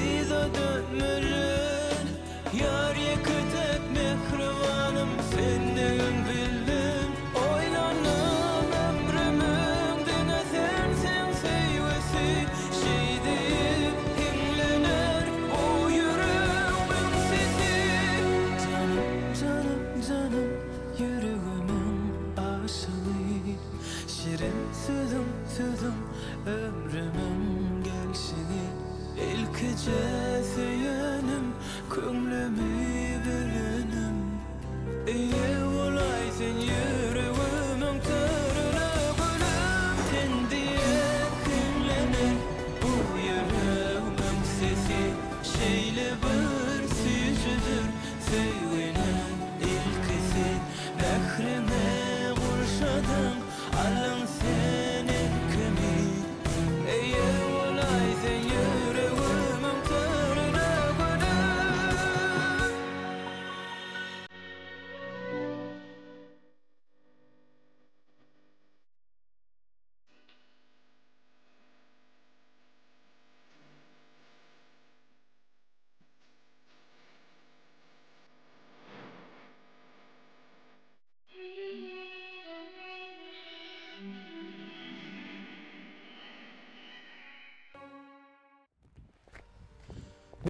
yza dönmelen Ýar ýeke-täk mähribanym sendigin bildim Oýlandym ömrümiň diňe sensiň söýgüsi Şeý diýip hiňlener bu ýüregmiň sesi Janym, janym, janym ýüregimiň aşygy Şirin sözüň, sözüň ömrümiň gelşigi Ilkije söýenim, köňlümi bölenim Eýe bolaý sen ýüregimiň törüne gülüm Sen diýen hiňlener bu ýüregimiň sesi Şeýle bir süýjüdir söýginiň ilkisi Mähriňe gurşadyň Alyň sen erkimi Eýe bolaý sen ýüregimiň törüne gülüm.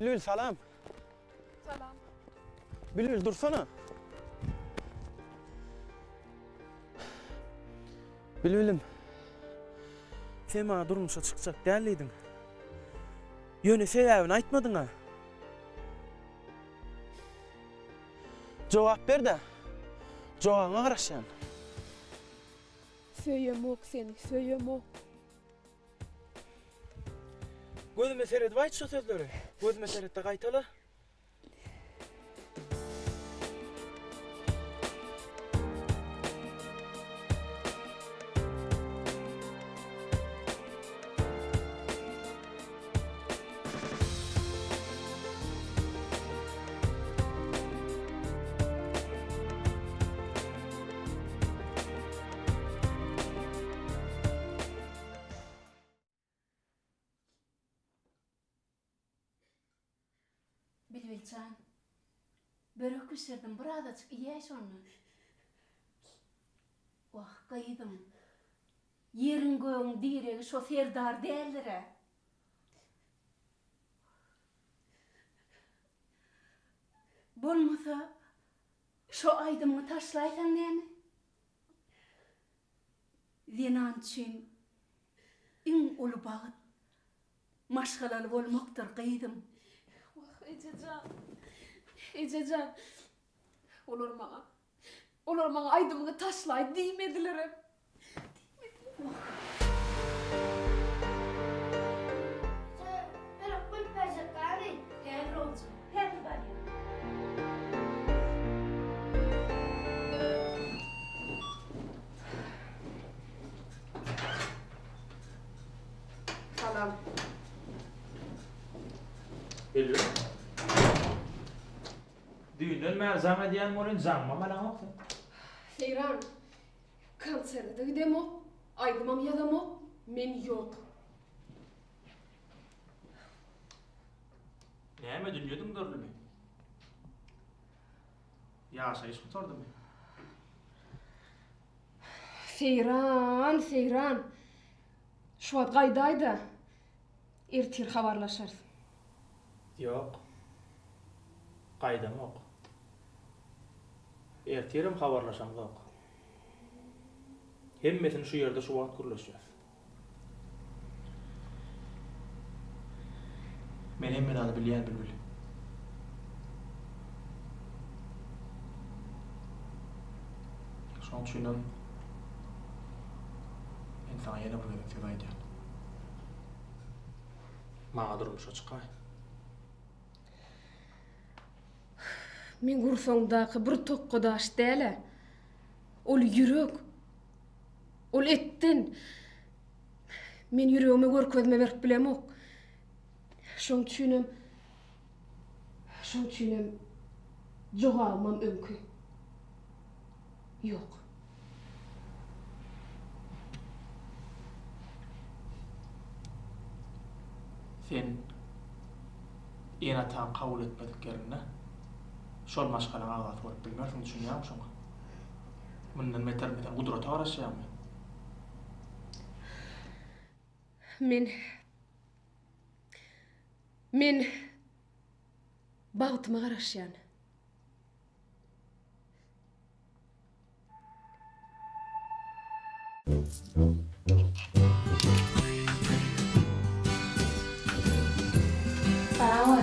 Bilbil salam. Salam. Bilbil dursana. Bilbilim. Sen maňa durmuşa çykjak däl diýdiň. Ýöne sebäbini aýtmadyň-a. Jogap ber-de. Jogabyňa garaşýan. Söýemok seni, söýemok. Gözüme seredip aýt şu sözleri. Gözüme seret-de gaýtala. Bilbil jan, börek bişirdim, birazajyk iýäý şondan. Wah, gyzym, ýeriň-gögüň diregi şo Serdar däldir-ä. Bolmasa, şo aýdymyňy taşlaýsaň näme? Zenan üçin iň uly bagt maşgalaly bolmakdyr, gyzym. Wah, eje jan, eje jan, olar maňa Olar maňa aýdymyňy taşlaý diýmedilerem. Eje, börek bolup berjek gany. Häzir oljum, häzir barýan. Bilbil. Düýnden bäri jaň edýän welin jaňymam alaňok sen. Seýran, konserte-de gidemok, aýdymam ýazamok, men ýok. Näme dünýe düňderilimi? Ýaşaýyş gutardymy? Seýran, Seýran. Şu wagt gaýdaý-da, ertir habarlaşarys. Ýok. Gaýdamok. Ertirem habarlaşamzok. Hemmesini şu ýerde şu wagt gürleşýäs. Men hemme zady bilýän Bilbil. Şonuň üçinem men saňa ýene bir gezek söz aýdýan. Maňa durmuşa çykaý. Meň gursagymdaky bir tokga daş däl-ä. Ol ýürek. Ol etden. Men ýüregime görkezme berip bilemok. Şoň üçinem şoň üçinem jogabymam öňki. Ýok. Sen ene-ataň kabul etmedik ýerinde şol maşgalaň agzasy bolup bilmersiň, düşünýäňmi şoňa? Mundan betermi sen gudrata garaşýaňmy? Men Men bagtyma garaşýan. Sag bol.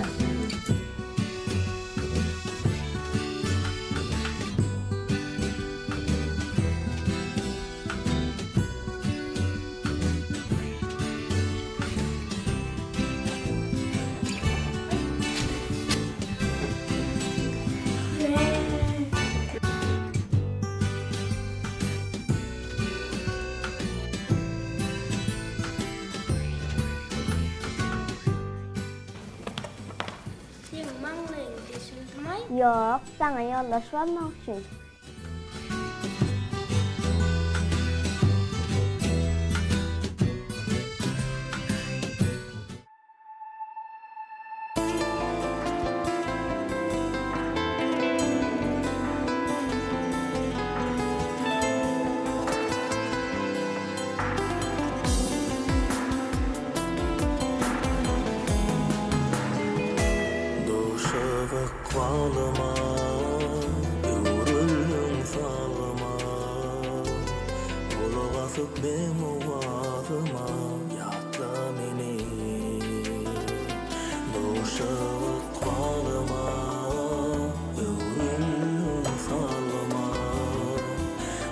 Seň maňlaýyň deşildimaý? Ýok, saňa ýoldaş bolmak üçin. Duşup ykbalyma, öwrüldiň salyma, Gulak asyp meň owazyma, ýatla meni. Duşup ykbalyma, öwrüldiň salyma,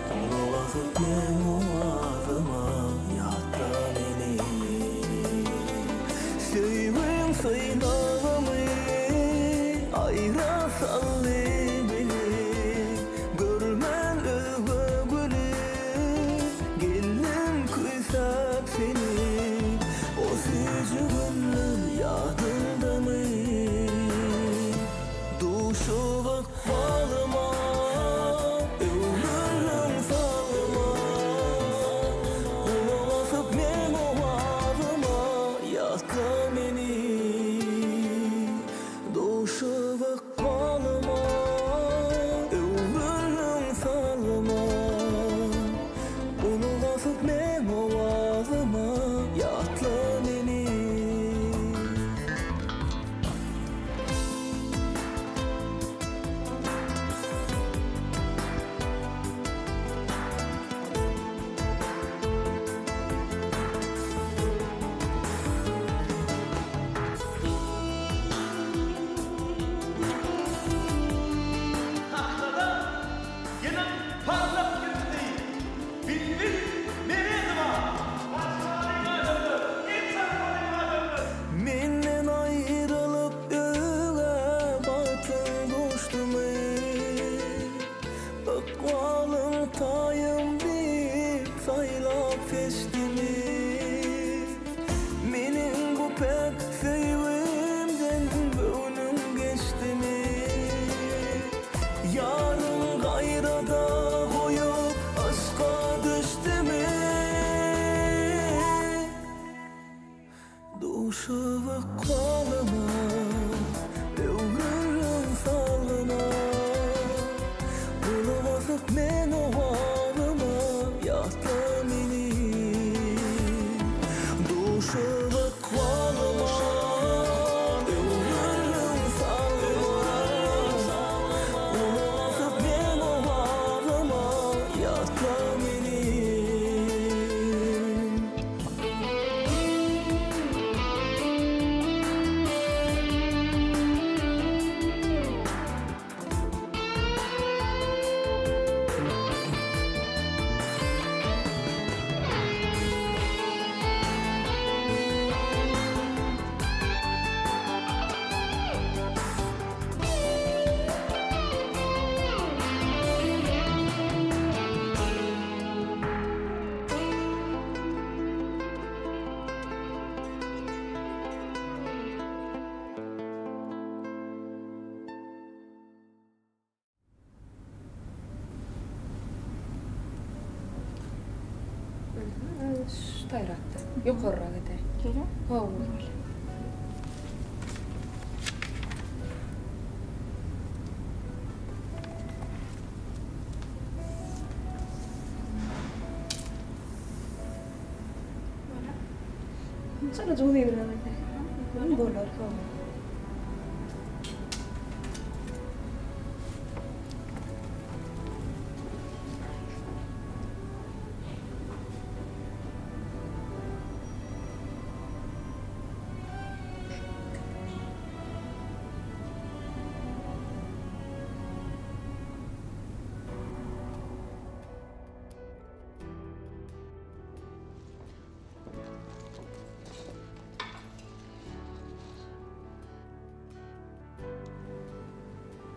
Gulak asyp meň owazyma, ýatla meni. Söýgiň synagymy aýra saldy bili, Görmän özge güli, geldim küýsäp seni. O süýji günler ýadyňdamy? Duşup ykbalyma, öwrüldiň salyma, Gulak asyp meň owazyma, ýatla meni. Duşup ykbalyma, öwrüldiň salyma, Gulak asyp meň owazyma, ýatla meni. Duşup ykbalyma, öwrüldiň salgyma. Gulak asyp meň owazyma, ýatla meni. Duşup ykbalyma, öwrüldiň salgyma. Gulak asyp meň owazyma, ýatla meni. Şu taýrakda. Ýokarrak edäý. Şeýle? Hawa. Çalaja uzynrak edäý. Bolar, hawa.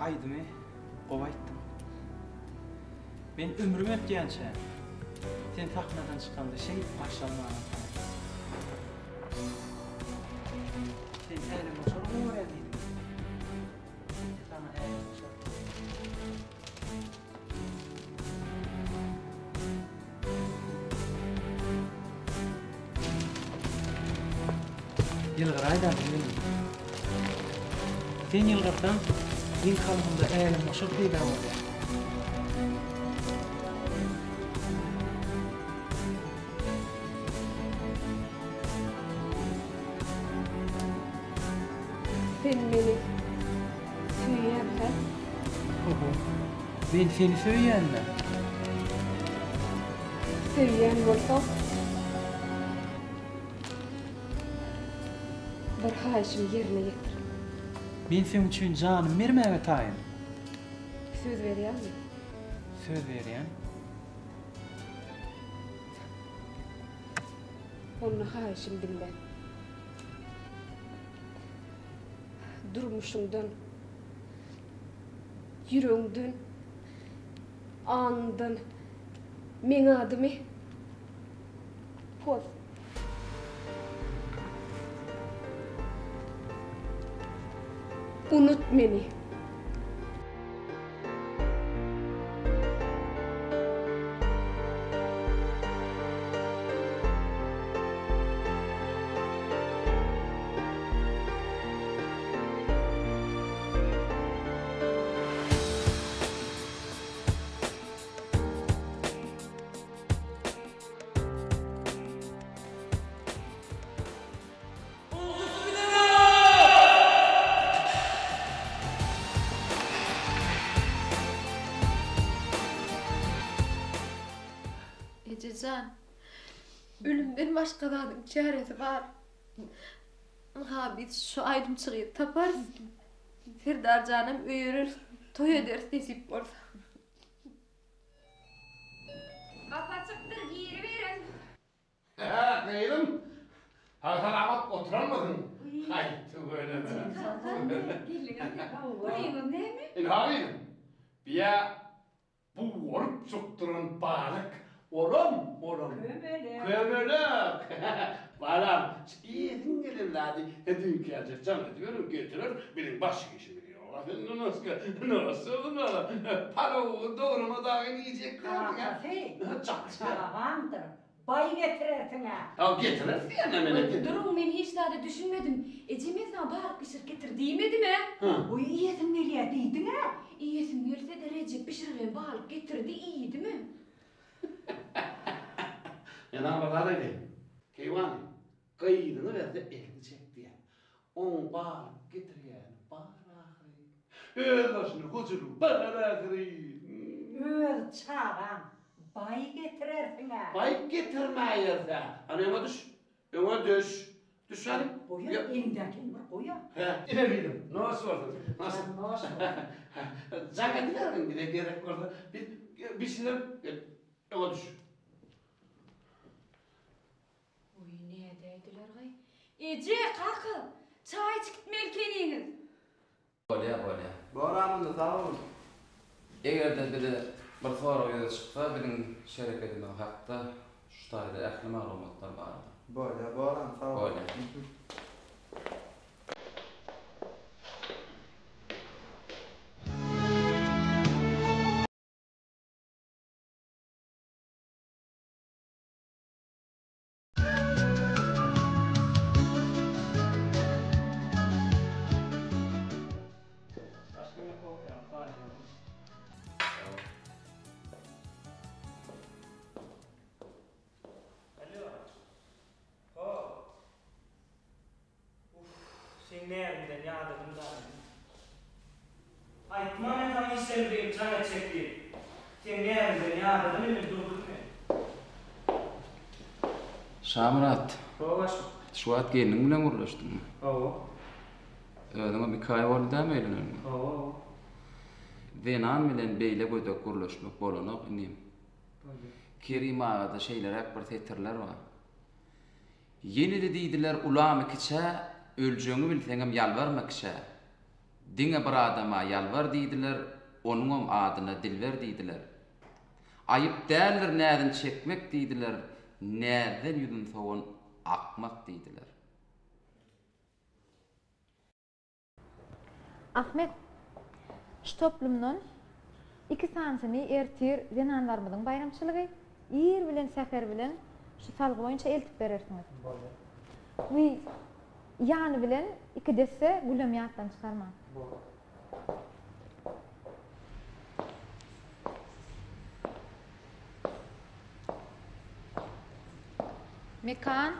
Aýdymy gowy aýtdyň. Men ömrüm ötýänçä, sen sahnadan çykanda şeýdip garşy almaga taýyn. Sen älemgoşar gowy görýän diýdiň. Ine saňa älemgoşar. Ýylgyraý-da diýdim. Sen ýylgyrsaň, meň kalbymda älemgoşar peýda bolýar. Sen meni söýýäň-hä? Hawa, men seni söýýän-dä. Söýýän bolsaň, bir haýyşymy ýerine ýetir. Men seň üçin janymy bermäge taýyn. Söz berýäňmi? Söz berýän. Onda haýyşymy diňle. Durmuşyňdan, ýüregiňden, aňyňdan meň adymy poz. Unut meni. Ejejan, ölümden başga zadyň çäresi bar. Ynha biz şu aýdymçy gyzy taparys. Serdarjanam öýereris, toý ederis nesip bolsa. Gapy açykdyr, giriberiň. Hä, gyzym, sag-salamat oturanmysyň? Haý, tüweleme. Pulyňyz näme? Ynha gyzym, biýä Bugaryp çykdyran balyk. Olam, olam. Kömelek. Kömelek. Balam, iýesiň gelen zady düýnki ýalyja jaň ediberiň, getirer. Biziň başga işimiz ýok-a senden başga. Nasıl bala? Palawy, dograma dagy iýjek dälsiň-ä. Kakasy, çagamdyr. Baý getirersiň-ä. Haw, getireris diýýän-ä men eken. Duruň, men hiç zada düşünmedim. Eje, men saňa balyk bişirip getir diýmedim-ä. Goý, iýesim gelýär diýdiň-ä. Iýesim gelse-de, Rejep bişirilen balyk getirdi, iýdimem. Men saňa bir zat aýdaýyn. Keýwany, gyzyňy berse elini çek diýýän. Oň balyk getirýäni bar ahyry. Öz başyna hojalygy bar ahyry. Öz çagaň baý getirersiň-ä. Baý getirmäýerse. Hany öňe düş. Öňe düş. Düş hany. Goý-a, eliňdäkini bir goý-a. Hä, ine gyzym, noş bolsun. Noş bolsun. Jaň edibergin bize gerek bolsa. Biz bişirip, öňe düş. Oý, nädäýdiler-gaý? Eje, kaka, çaý içip gitmeli ekeniňiz. Bolýa, bolýa. Bor Amynda, sag boluň. Eger-de bize bir sorag ýüze çyksa, biziň şerekedimiz hakda şu taýda ähli maglumatlar bardyr. Bolýa, boram, sag bol. Bolýa. Seň näziňden ýadadym dagy. Aýtma men saňa işlerim diýip jaň etjek diýip. Seň näziňden ýadadym indi durdum men. Şamyrat. Hawa başlyk. Şu wagt gelniň bilen gürleşdiňmi? Hawa. Özüňem iki aý boldy dämi öýleneniňe? Hawa, hawa. Zenan bilen beýle gödek gürleşmek bolanok inim. Bolýar. Kerim agada şeýleräk bir setirler bar. Ýene-de diýdiler ulamy kiçä, Öljegiňi bilseňem ýalbarma kişä. Diňe bir adama ýalbar diýdiler, Onuňam adyna Dilber diýdiler. Aýyp däldir näzin çekmek diýdiler, Näzden ýüzün sowan akmak diýdiler. Ahmet, şu toplumdan iki sanysyny ertir zenanlarymyzyň baýramçylygy, ir bilen säher bilen şu salgy boýunça eltip berersiňiz. Bolýar. We ýany bilen iki desse gülem ýatdan çykarmaň. Bolar. Mekan.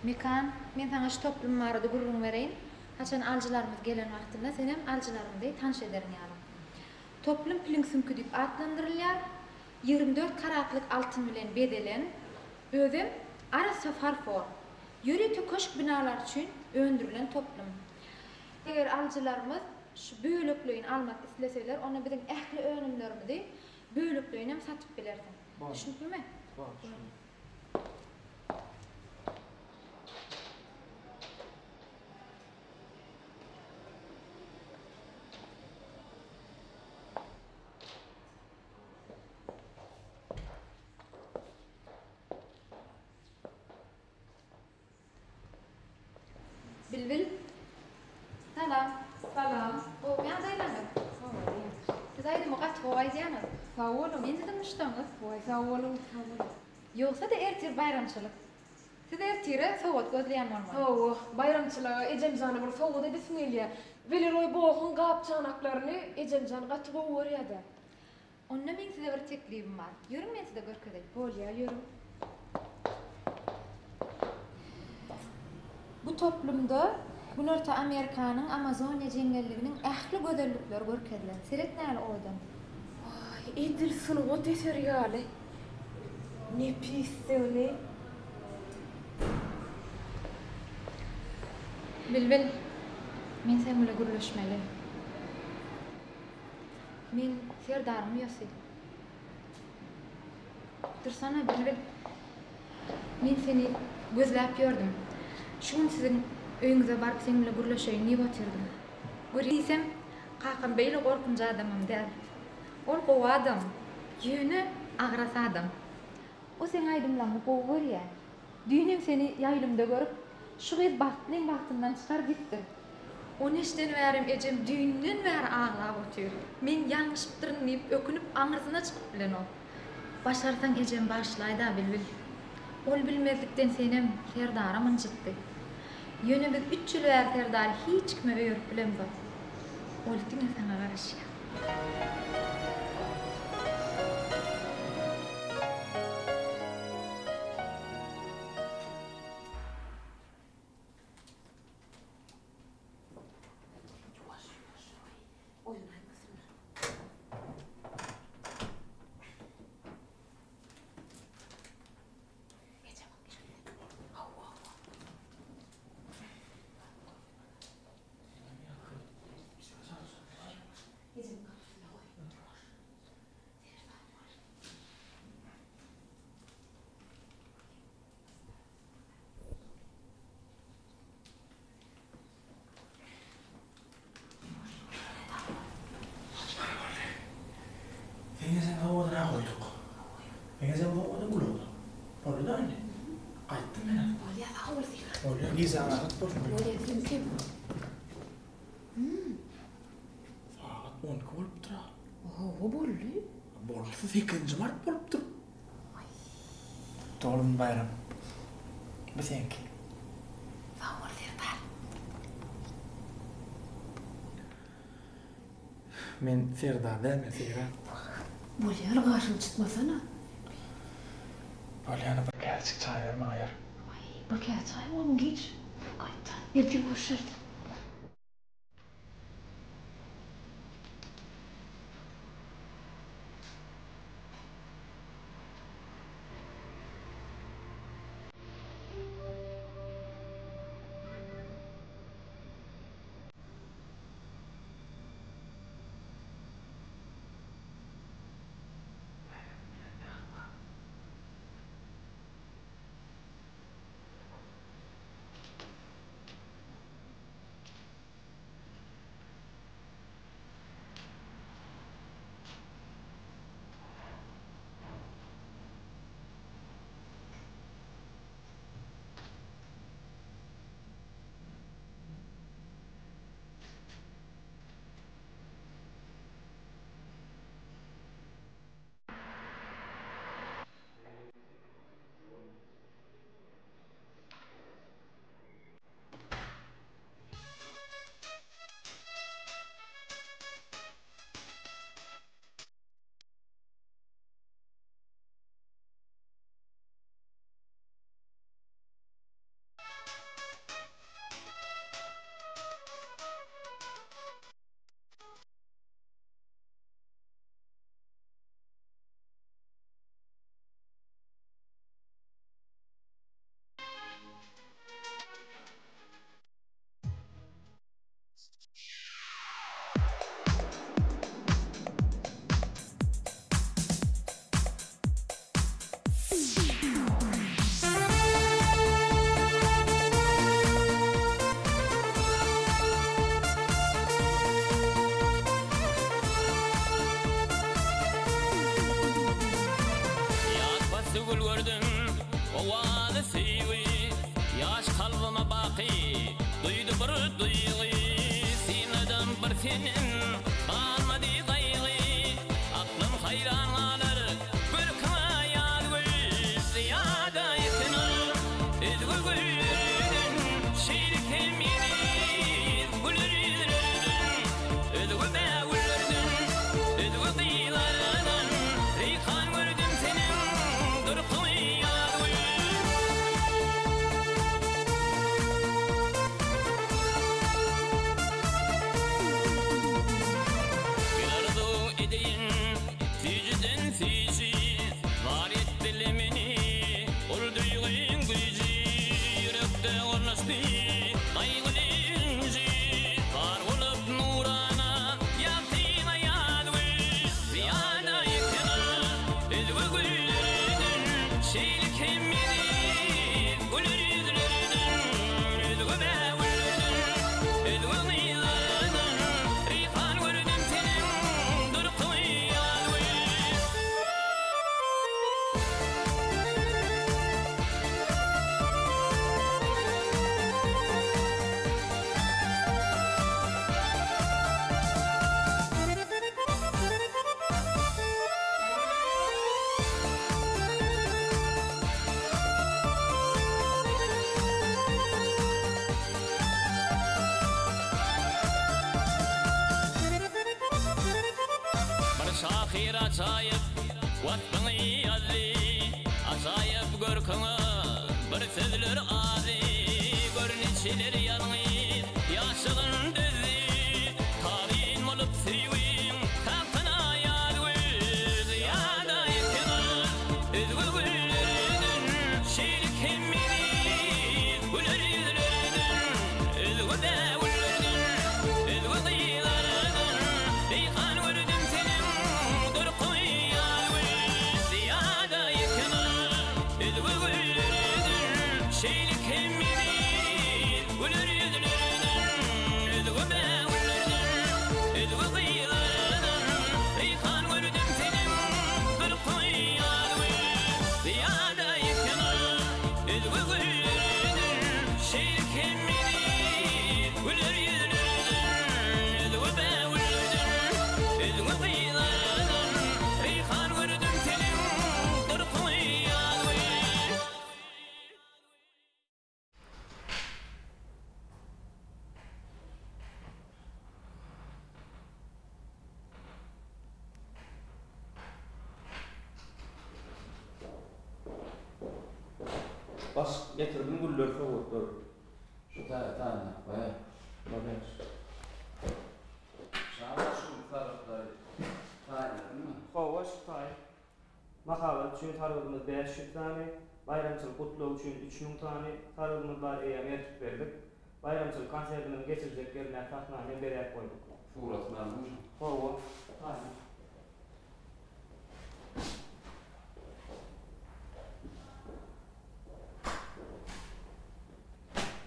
Mekan, men saňa şu toplum barada gürrüň bereýin. Haçan alyjylarymyz gelen wagtynda senem alyjylarymyzy tanyş ederin ýaly. Toplum piliň süňki diýip atlandyrylýar. 24 karatlyk altyn bilen bezelen, özem arassa farfor. Ýörite köşk binalary üçin öndürilen toplum. Eger alyjylarymyz şu bölekleýin almak isleseler, onda biziň ähli önümlerimizi bölekleýinem satyp bilersiň. Düşnüklimi? Bar, düşündim. Bilbil. Salam. Salam. Gowy ýagdaýlaryňyz? Hawa, ýagşy. Siz aýdymy gaty gowy aýdýaňyz. Sag boluň. Men siziň muşdagyňyz. Waý, sag boluň, sag boluň. Ýogsa-da ertir baýramçylyk. Siz ertire sowgat gözleýän bolmaly. Hawa, baýramçylyga ejemjana bir sowgat edesim gelýär. Weleroý Bohuň gap-çanaklaryny ejemjan gaty gowy görýär-dä. Onda meň size bir teklibim bar. Ýörüň men size görkezeýin. Bolýa, ýörüň. Bu toplumda Günorta Amerikanyň Amazoniýa jeňňelliginiň ähli gözellikleri görkezilen. Seret näli owadan. Waý, edil sungat eseri ýaly. Nepisdigini. Bilbil, men seň bile gürleşmeli. Men Serdaryň uýasy. Dursana, Bilbil. Men seni gözläp ýördüm. Şu gün siziň öýüňize baryp seň bilen gürleşeýin diýip otyrdym. Gör diýsem, kakam beýle gorkunç adamam däl. Ol gowy adam, ýöne agras adam. O seň aýdymlaryňy gowy görýär. Düýnem seni ýaýlymda görüp, şu gyz bagtlyň bagtyndan çykar diýipdir. Ony eşiden bärem ejem düýnden bäri aglap otyr. Men ýalňyşypdyryn diýip ökünip aňyrsyna çykyp bilenok. Başarsaň ejemi bagyşlaý-da, Bilbil. Ol bilmezlikden senem, Serdaram ynjytdy. Ýöne biz üç ýyl bäri Serdary hiç kime öýerip bilemzok. Ol diňe saňa garaşýar. Seň ejeň sowgadyny-a goýduk. Meň ejem sowgady gül oglan. Boldy-da indi. Gaýtdym men. Bolýa, sag bol Syrat. Bolýa, gijäň rahat bolsun. Bolýa, seňkem. Sagat 12 bolupdyr-a. Hawa, boldy. Bolsa sekizinji mart bolupdyr. Doglan baýram. Bu seňki. Sag bol Serdar. Men Serdar däl, men Seýran. Bolýar, gaşyňy çytmasana. Bolýana bir käsejik çaý ber maňa ýör. Aý, bir käse çaý bolmy giç. Gaýtdan ertir görüşeris. Ýaz pasly gül gördüm, owazy söýgi, Ýaş kalbyma baky duýdy bir duýgy. Synladym bir senden galmady gaýgy, Aklym haýran galar görküňe ýaz gül. Zyýada ýeten ol özge güllerden, Şeýle hem eziz güler ýüzlerden, Özge bägüllerden, özge gyzlardan, Reýhan gördüm seniň durkuňy ýaz gül. Gel arzuw edeýin süýjüden süýji, Bar etdi-le meni ol duýgyň güýji, Ýürekde ornaşdy gaýgyly. Şahyr ajaýyp waspyňy ýazdy, Ajaýyp görküňe bir sözler azy. Gör niçeler ýalňyz ýaşagyn düzdi, Tabyn bolup söýgiň tagtyna ýaz gül. Zyýada ýeke gyz özge güllerden, Şeýle hem eziz güler ýüzlerden, Özge bägüllerden, özge gyzlardan, Reýhan gördüm seniň durkuňy ýaz gül. Zyýada ýeke gyz özge güllerden, Şeýle hem eziz güler ýüzlerden, Özge bägüllerden, özge gyzlardan, Reýhan gördüm seniň durkuňy ýaz gül. Zyýada ýeke gyz özge güllerden, Şeýle hem eziz güler ýüzlerden, Özge bägüllerden, özge gyzlardan, Reýhan gördüm seniň durkuňy ýaz gül. Baş getirdim güller sowgatlar. Şu taýy taýynlap goýaý. Bolýar. Şabat şu sargytlary taýynladyňmy? Hawa şu taýyn. Mahabat üçin sargydymyz 500 sany, baýramçylyk gutlagy üçin 3000 sany sargydymyz bar eýýäm eltip berdik. Baýramçylyk konsertimiziň geçiriljek ýerindäki sahnany hem bezäp goýduk. Suratyny aldyňmy şoň? Hawa, taýyn.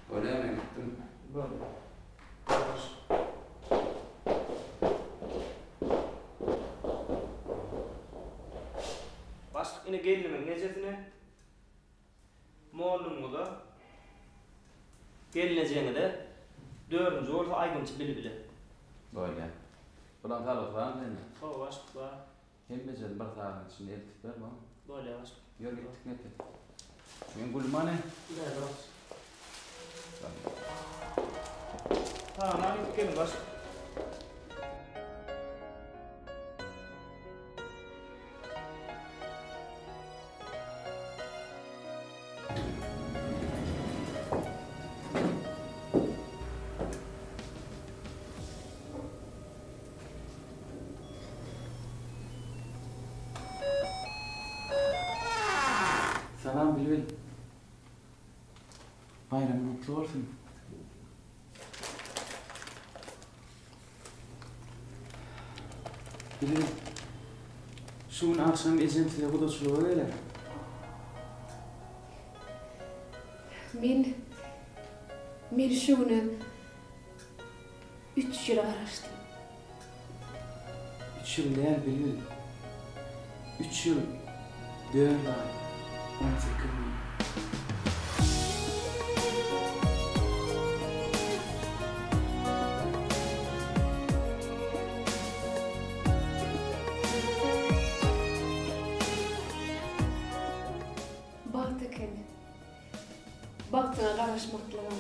Bolýa men gitdim. Boldy. Başlyk ine gelnimiň ejesine, mollumyňyza, gelnejeňize, dördünji bolsa aýdymçy Bilbile. Bolýa. Bulaň salgysy barmy sende? Hawa başlyk bar. Hemmejesini bir sagadyň içinde eltip ber maňa. Bolýa başlyk. Ýör gitdik Nepes. Meň gülüm hany? Bärde başlyk. Sag-aman gidip geliň başlyk. Salam Bilbil. Baýramyň gutly bolsun. Bilbil. Şu gün agşam ejem size gudaçylyga geler. Men men şu güne üç ýyl garaşdym. Üç ýyl däl, Bilbil. Üç ýyl, dört aý, 18 gün. Bagt ekeni. Bagtyňa garaşmaklygam.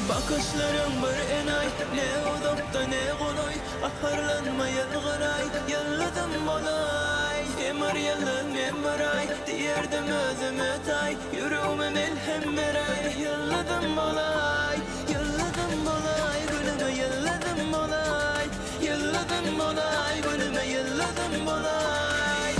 Bakyşlaryň bir enaý, Ne uzakda, ne golaý, Gaharlanma ýylgyraý, Ýyldyzym bolaý. Emir ýyldyz, men bir aý, Diýerdim özüme taý, Ýüregime melhem beräý, Ýyldyzym bolaý. Ýyldyzym bolaý, Günüme ýyldyzym bolaý. Ýyldyzym bolaý, Günüme ýyldyzym bolaý.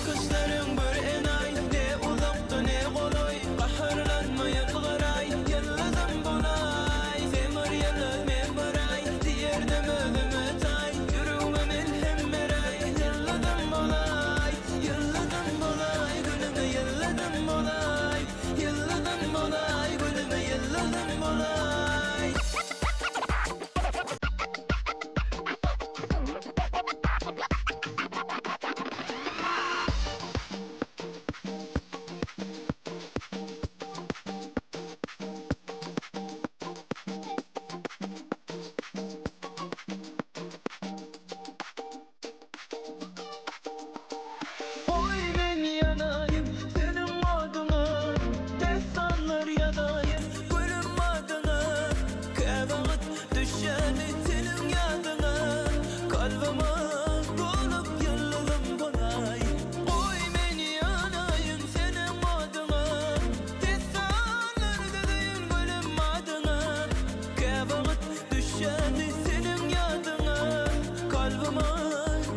Bakyşlaryň bir enaý, ne uzakda ne golaý, Gaharlanma ýylgyraý, ýyldyzym bolaý. Sen bir ýyldyz, men bir aý, diýerdim özüme taý, Ýüregime melhem beräý, ýyldyzym bolaý. Ýyldyzym bolaý, günüme ýyldyzym bolaý, Ýyldyzym bolaý, günüme ýyldyzym bolaý. Goý men ýanaýyn seniň adyňa, Dessanlar ýazaýyn gülüm adyňa. Käwagt düşýäni seniň ýadyňa, Kalbyma dolup ýyldyzym bolaý. Goý men ýanaýyn seniň adyňa, Dessanlar düzeýin gülüm adyňa. Käwagt düşýäni seniň ýadyňa, Kalbyma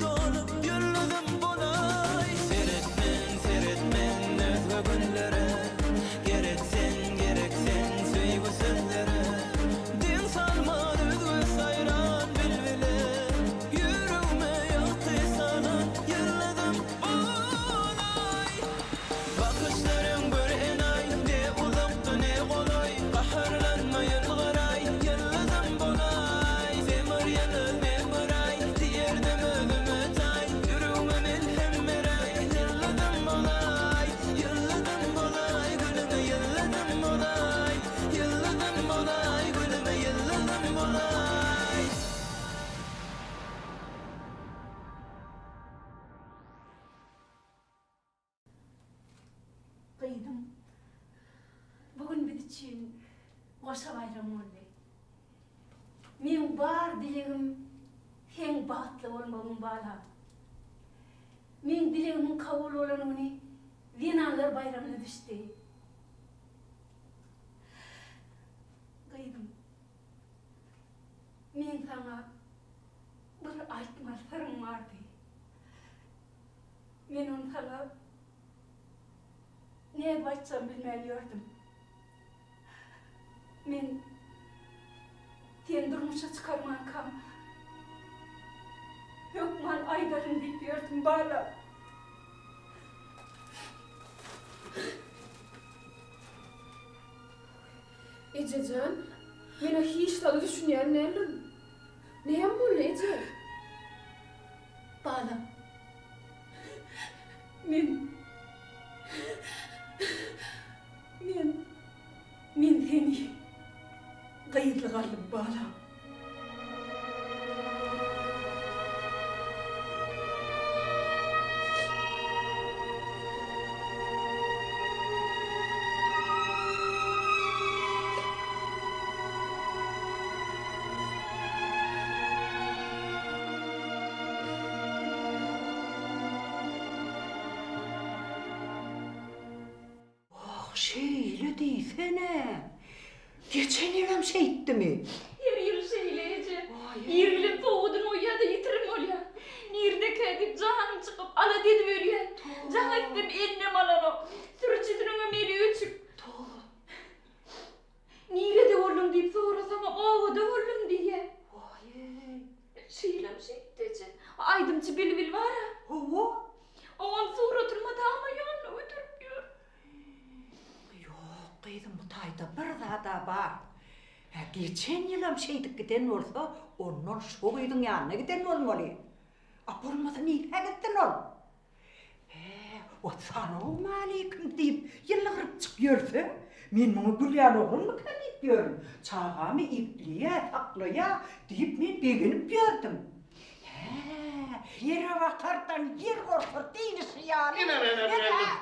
dolup ýyldyzym bolaý. Seretmen, seretmen özge günlere, Gerek sen, gerek sen söýgi sözlere. Diň salman özge saýran bilbile, Ýüregime ýagty salan ýyldyzym bolaý. Bakyşlaryň bir enaý, ne uzakda ne golaý, Gaharlanma ýylgyraý, ýyldyzym bolaý. Sen bir ýyldyz, men bir aý, diýerdim özüme taý, Ýüregime melhem beräý, ýyldyzym bolaý. Ýyldyzym bolaý, gülüme ýyldyzym bolaý, Ýyldyzym bolaý, gülüme ýyldyzym bolaý. Gyzym, bu gün biz üçin goşa baýram boldy. Meň bar dilegim seň bagtly bolmagyň balam. Meň dilegimiň kabul bolan güni Zenanlar baýramyna düşdi. Gyzym, meň saňa bir aýtmaly syrym bardy. Men ony saňa nädip aýtjagymy bilmän ýördüm. Men seni durmuşa çykarmankam hökman aýdaryn diýip ýördüm, balam. Eje jan, men-ä hiç zada düşünýän däldirin. Näme boldy, eje? Balam, men, men, men seni gyzlyk aldym, balam. Wah, şeýle diýsene. Geçen ýylam şeýtdimi? Her ýyl şeýle eje. Ir bilen sowgadyny goýýa-da ýitirim bolýa. Nirdekä diýip janym çykyp, alada edip ölýän. Jaň etsem elinem alanok. Sürüjisiniňem eli öçük. Nirede bolduň diýip sorasaňam, obada boldum diýýä. Waý-eý. Şeýlem şeýtdi eje. Aýdymçy Bilbil bar-a. Hawa. Oňam suratyny mydama ýanyna göterip ýör. Ýok, gyzym, bu taýda bir zad-a bar. Hä, geçen ýylam şeýdip giden bolsa, ondan şo gyzyň ýanyna giden bolmaly. A bolmasa nirä gitsin ol? Hä, o salowmaleýkim diýip, ýylgyrypjyk ýörse, men muňa gül ýaly oglanmyka diýip ýörün. Çagamy ekleýä, saklaýa diýip men begenip ýördüm. Hä, ýere bakardan ýer gorkar diýlişi ýaly. Ine menem geldim.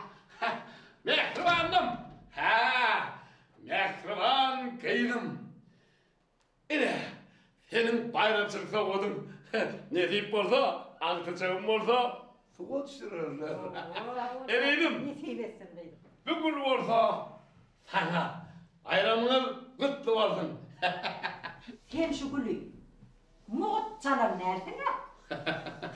Mähribanym! Hä, mähriban gyzym! Ine, seniň baýramçylyk sowgadyň. Nesip bolsa, agtyjagym bolsa, suwa düşürerler. Ezizim! Nesip etsin gyzym. Bu gül bolsa saňa. Baýramyňyz gutly bolsun! Sen şu güli mugt çalan dälsiň-ä?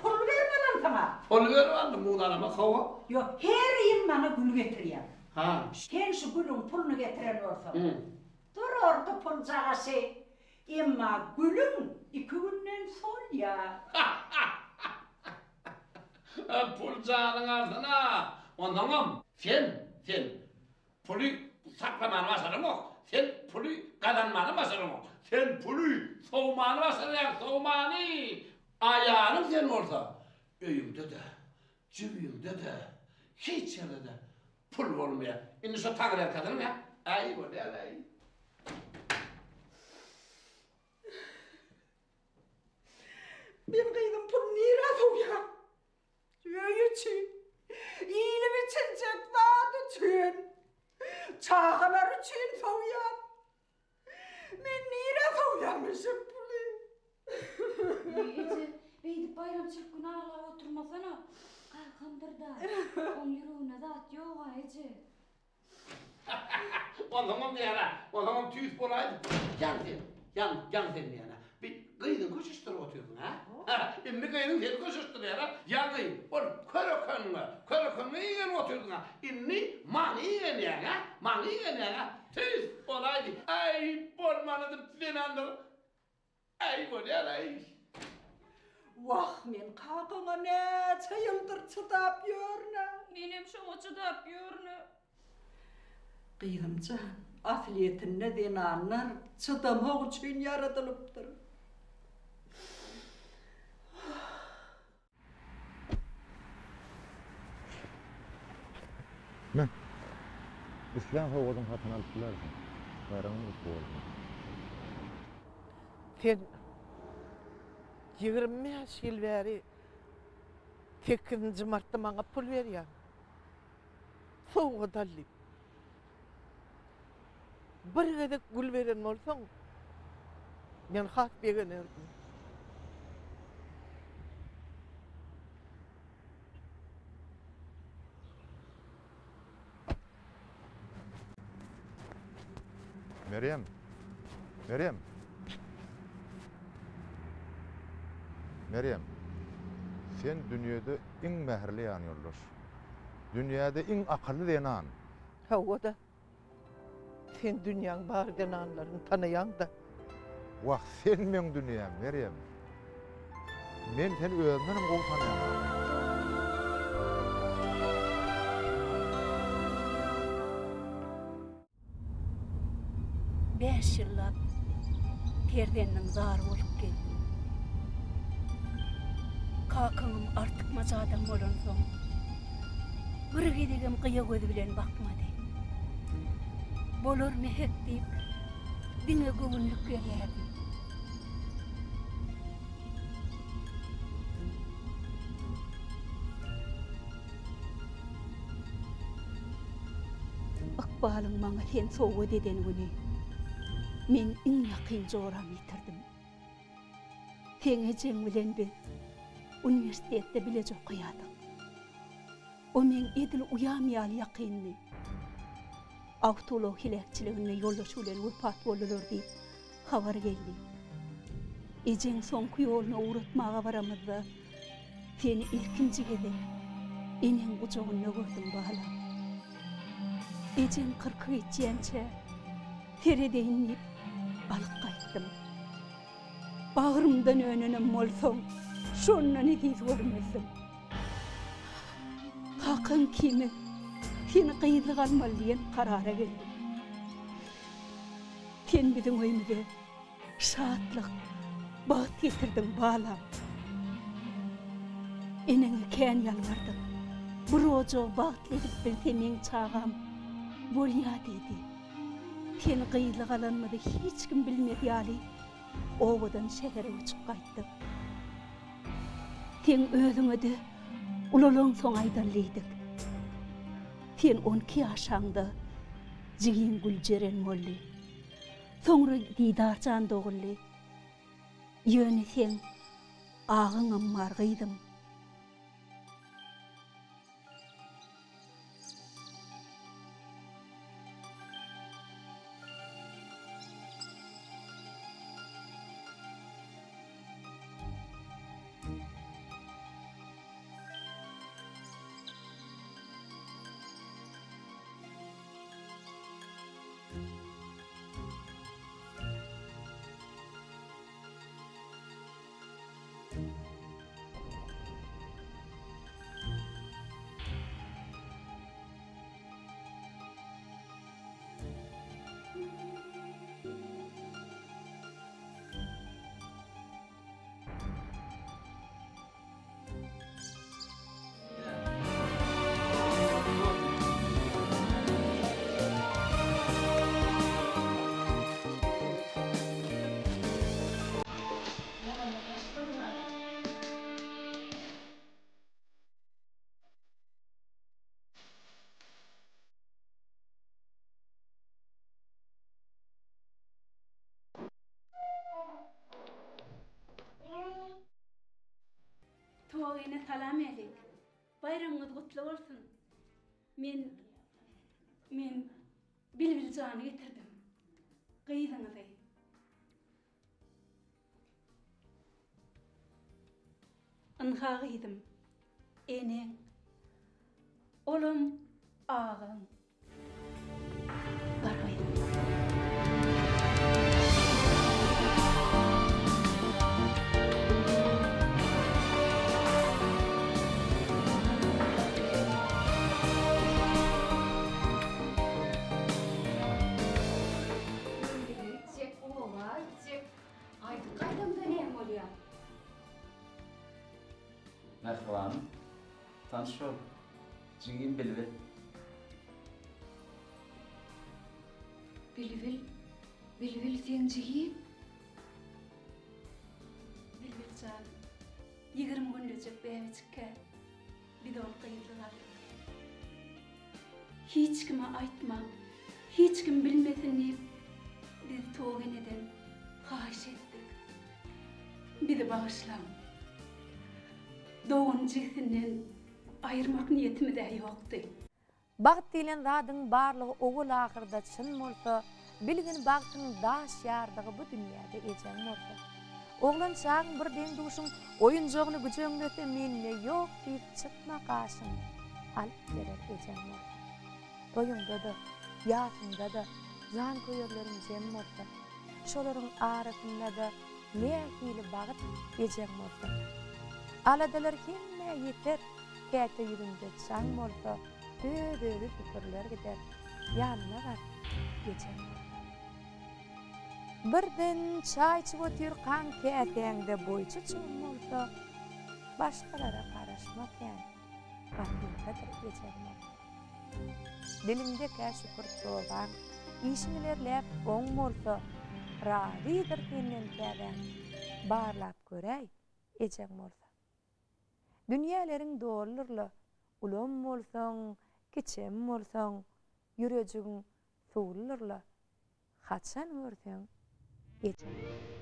Pul berip alansyň-a? saňa? Pul berip aldym, mugt alamok, hawa. Ýok, her ýyl maňa gül getirýäň. Ha. Sen şu gülüň puluny getiren bolsaň. Durardy puljagaşy. Emma gülüň iki günden solýar. Pul janyňy alsyn-a! Onsoňam, sen, sen puly saklamany başaraňok, sen puly gazanmany başaraňok, sen puly sowmany başarýaň, sowmany! Aýalyň sen bolsa, öýüňde-de, jübiňde-de, hiç ýerde-de pul bolmaýar. Indi şo taňryýalkasynyň, hä? Äý, bolýar-aý. Men gyzym pul nirä sowýaň? Öý üçin, iýlip içiljek zat üçin, çagalar üçin sowýan. Men nirä sowýarmyşym puly? Eje, beýdip baýramçylyk güni aglap oturmasana. Kakamdyr-da. Oň ýüreginde zat ýog-a, eje. Onsoňam diýýän-ä, onsoňam tüýs bolaýdy. Ýan sen, ýan, ýan sen diýýän-ä. Bi gyzyňy köşeşdirip otyrsyň, hä? Hä, indi gyzyň seni köşeşdirýär-ä. Ýaňy ol körekenňe, körekenňe igenip otyrdyň-a. Indi maňa igenýäň-ä, maňa igenýäň-ä. Tüýs bolaýdy. Äý, bolmanydyr zenanlar. Äý, bolýar-aý. Wah, men kakaňa näçe ýyldyr çydap ýörün-ä. Menem şoňa çydap ýörün-ä. Gyzym jan, aslyýetinde zenanlar çydamak üçin ýaradylypdyr. Me. Islän sowgadyňy satyn alyp bilersiň. Baýramyň gutly bolsun. Sen 25 ýyl bäri sekizinji martda maňa pul berýäň. Sowgat al diýip. Bir gezek gül beren bolsaň, men has begenerdim. Merýem! Merýem! Merýem! Sen dünýede iň mähirli ýanýoldaş. Dünýäde iň akylly zenan. Hawa-da. Sen dünýäň bar zenanlaryny tanaýaň-da. Wah, sen meň dünýäm, Merýem. Men seni özümdenem gowy tanaýan adam. Bäş ýyllap perzendiň zary bolup gezdim. Kakaňam artykmaç adam bolansoň, bir gezegem gyýa gözi bilen bakmady. Bolar Mehek diýip, diňe göwünlik berýärdi. Ykbalyň maňa seni sowgat eden güni men iň ýakyn joramy ýitirdim. Seň ejeň bilen biz uniwersitetde bileje okaýardyk. O meň edil uýam ýaly ýakyndy. Awtoulag heläkçiliginde ýoldaşy bilen wepat boldular diýip habar geldi. Ejeň soňky ýoluna ugratmaga baramyzda seni ilkinji gezek eneň gujagynda gördüm balam. Ejeň kyrky geçýänçä seredeýin diýip alyp gaýtdym. Bagrymdan önenem bolsaň, şondan eziz görmezdim. Kakaň ikimiz seni gyzlyk almaly diýen karara geldik. Sen biziň öýümize şatlyk, bagt getirdiň, balam. Eneňe kän ýalbardyk. Bir ojagy bagtly edip bilse meň çagam bolýa diýdi. Seni gyzlyk alanymyzy hiç kim bilmez ýaly obadan şähere göçüp gaýtdyk. Seň özüňe-de ulalaňsoň aýdaly diýdik. Sen on iki ýaşaňda jigiň Güljeren boldy. Soňra Didarjan doguldy. Ýöne seň agaňam bar gyzym. Toýuňyz gutly bolsun. Men men Bilbil jany getirdim. Gyzyňyzy. Ynha gyzym, eneň. Olam agaň. Bar gyzym. Menzile gitjek, oba gitjek. Aýdyp gaýdamda näme bolýar? Mähribanym, tanyş bol. Jigim Bilbil. Bilbil? Bilbil seň jigiň? Bilbil jan, 20 günlüjek bäbejikkä biz ony gyzlyk aldyk. Hiç kime aýtmaň, hiç kim bilmesin diýip, biz Tok eneden haýyş etdik. Bizi bagyşlaň. Dogan jigisinden aýyrmak niýetimiz-ä ýokdy. Bagt diýlen zadyň barlygy owal-ahyrda çyn bolsa, bilgin bagtyň daş ýardygy bu dünýäde ejeň bolsa. Oglan çagyň bir deň-duşuň oýunjagyny güjeňlese mende ýok diýip çytma gaşyň, alyp berer ejeň bolsa. Toýuňda-da, ýasyňda-da janköýerleriň jem bolsa, şolaryň arasynda-da nähili bagt ejeň bolsa. Aladalar hemmä ýeter, käte ýüzüňde çaň bolsa, öz-özi süpüriler gider, ýanyna bar, ejeň bolsa. Birden çaý içip otyrkaň käsäňde boýçy çygym bolsa, başgalara garaşma kän, gapyňdadyr ejeň bolsa. Diliňdekä şükür tobaň, işiň ilerläp oň bolsa, razydyr senden käbäň, barlap göräý, ejeň bolsa. Dünýäleriň doludyr-la, ulam bolsaň, kiçem bolsaň, ýürejigiň suwludyr-la, haçan görseň, ejeň bolsa.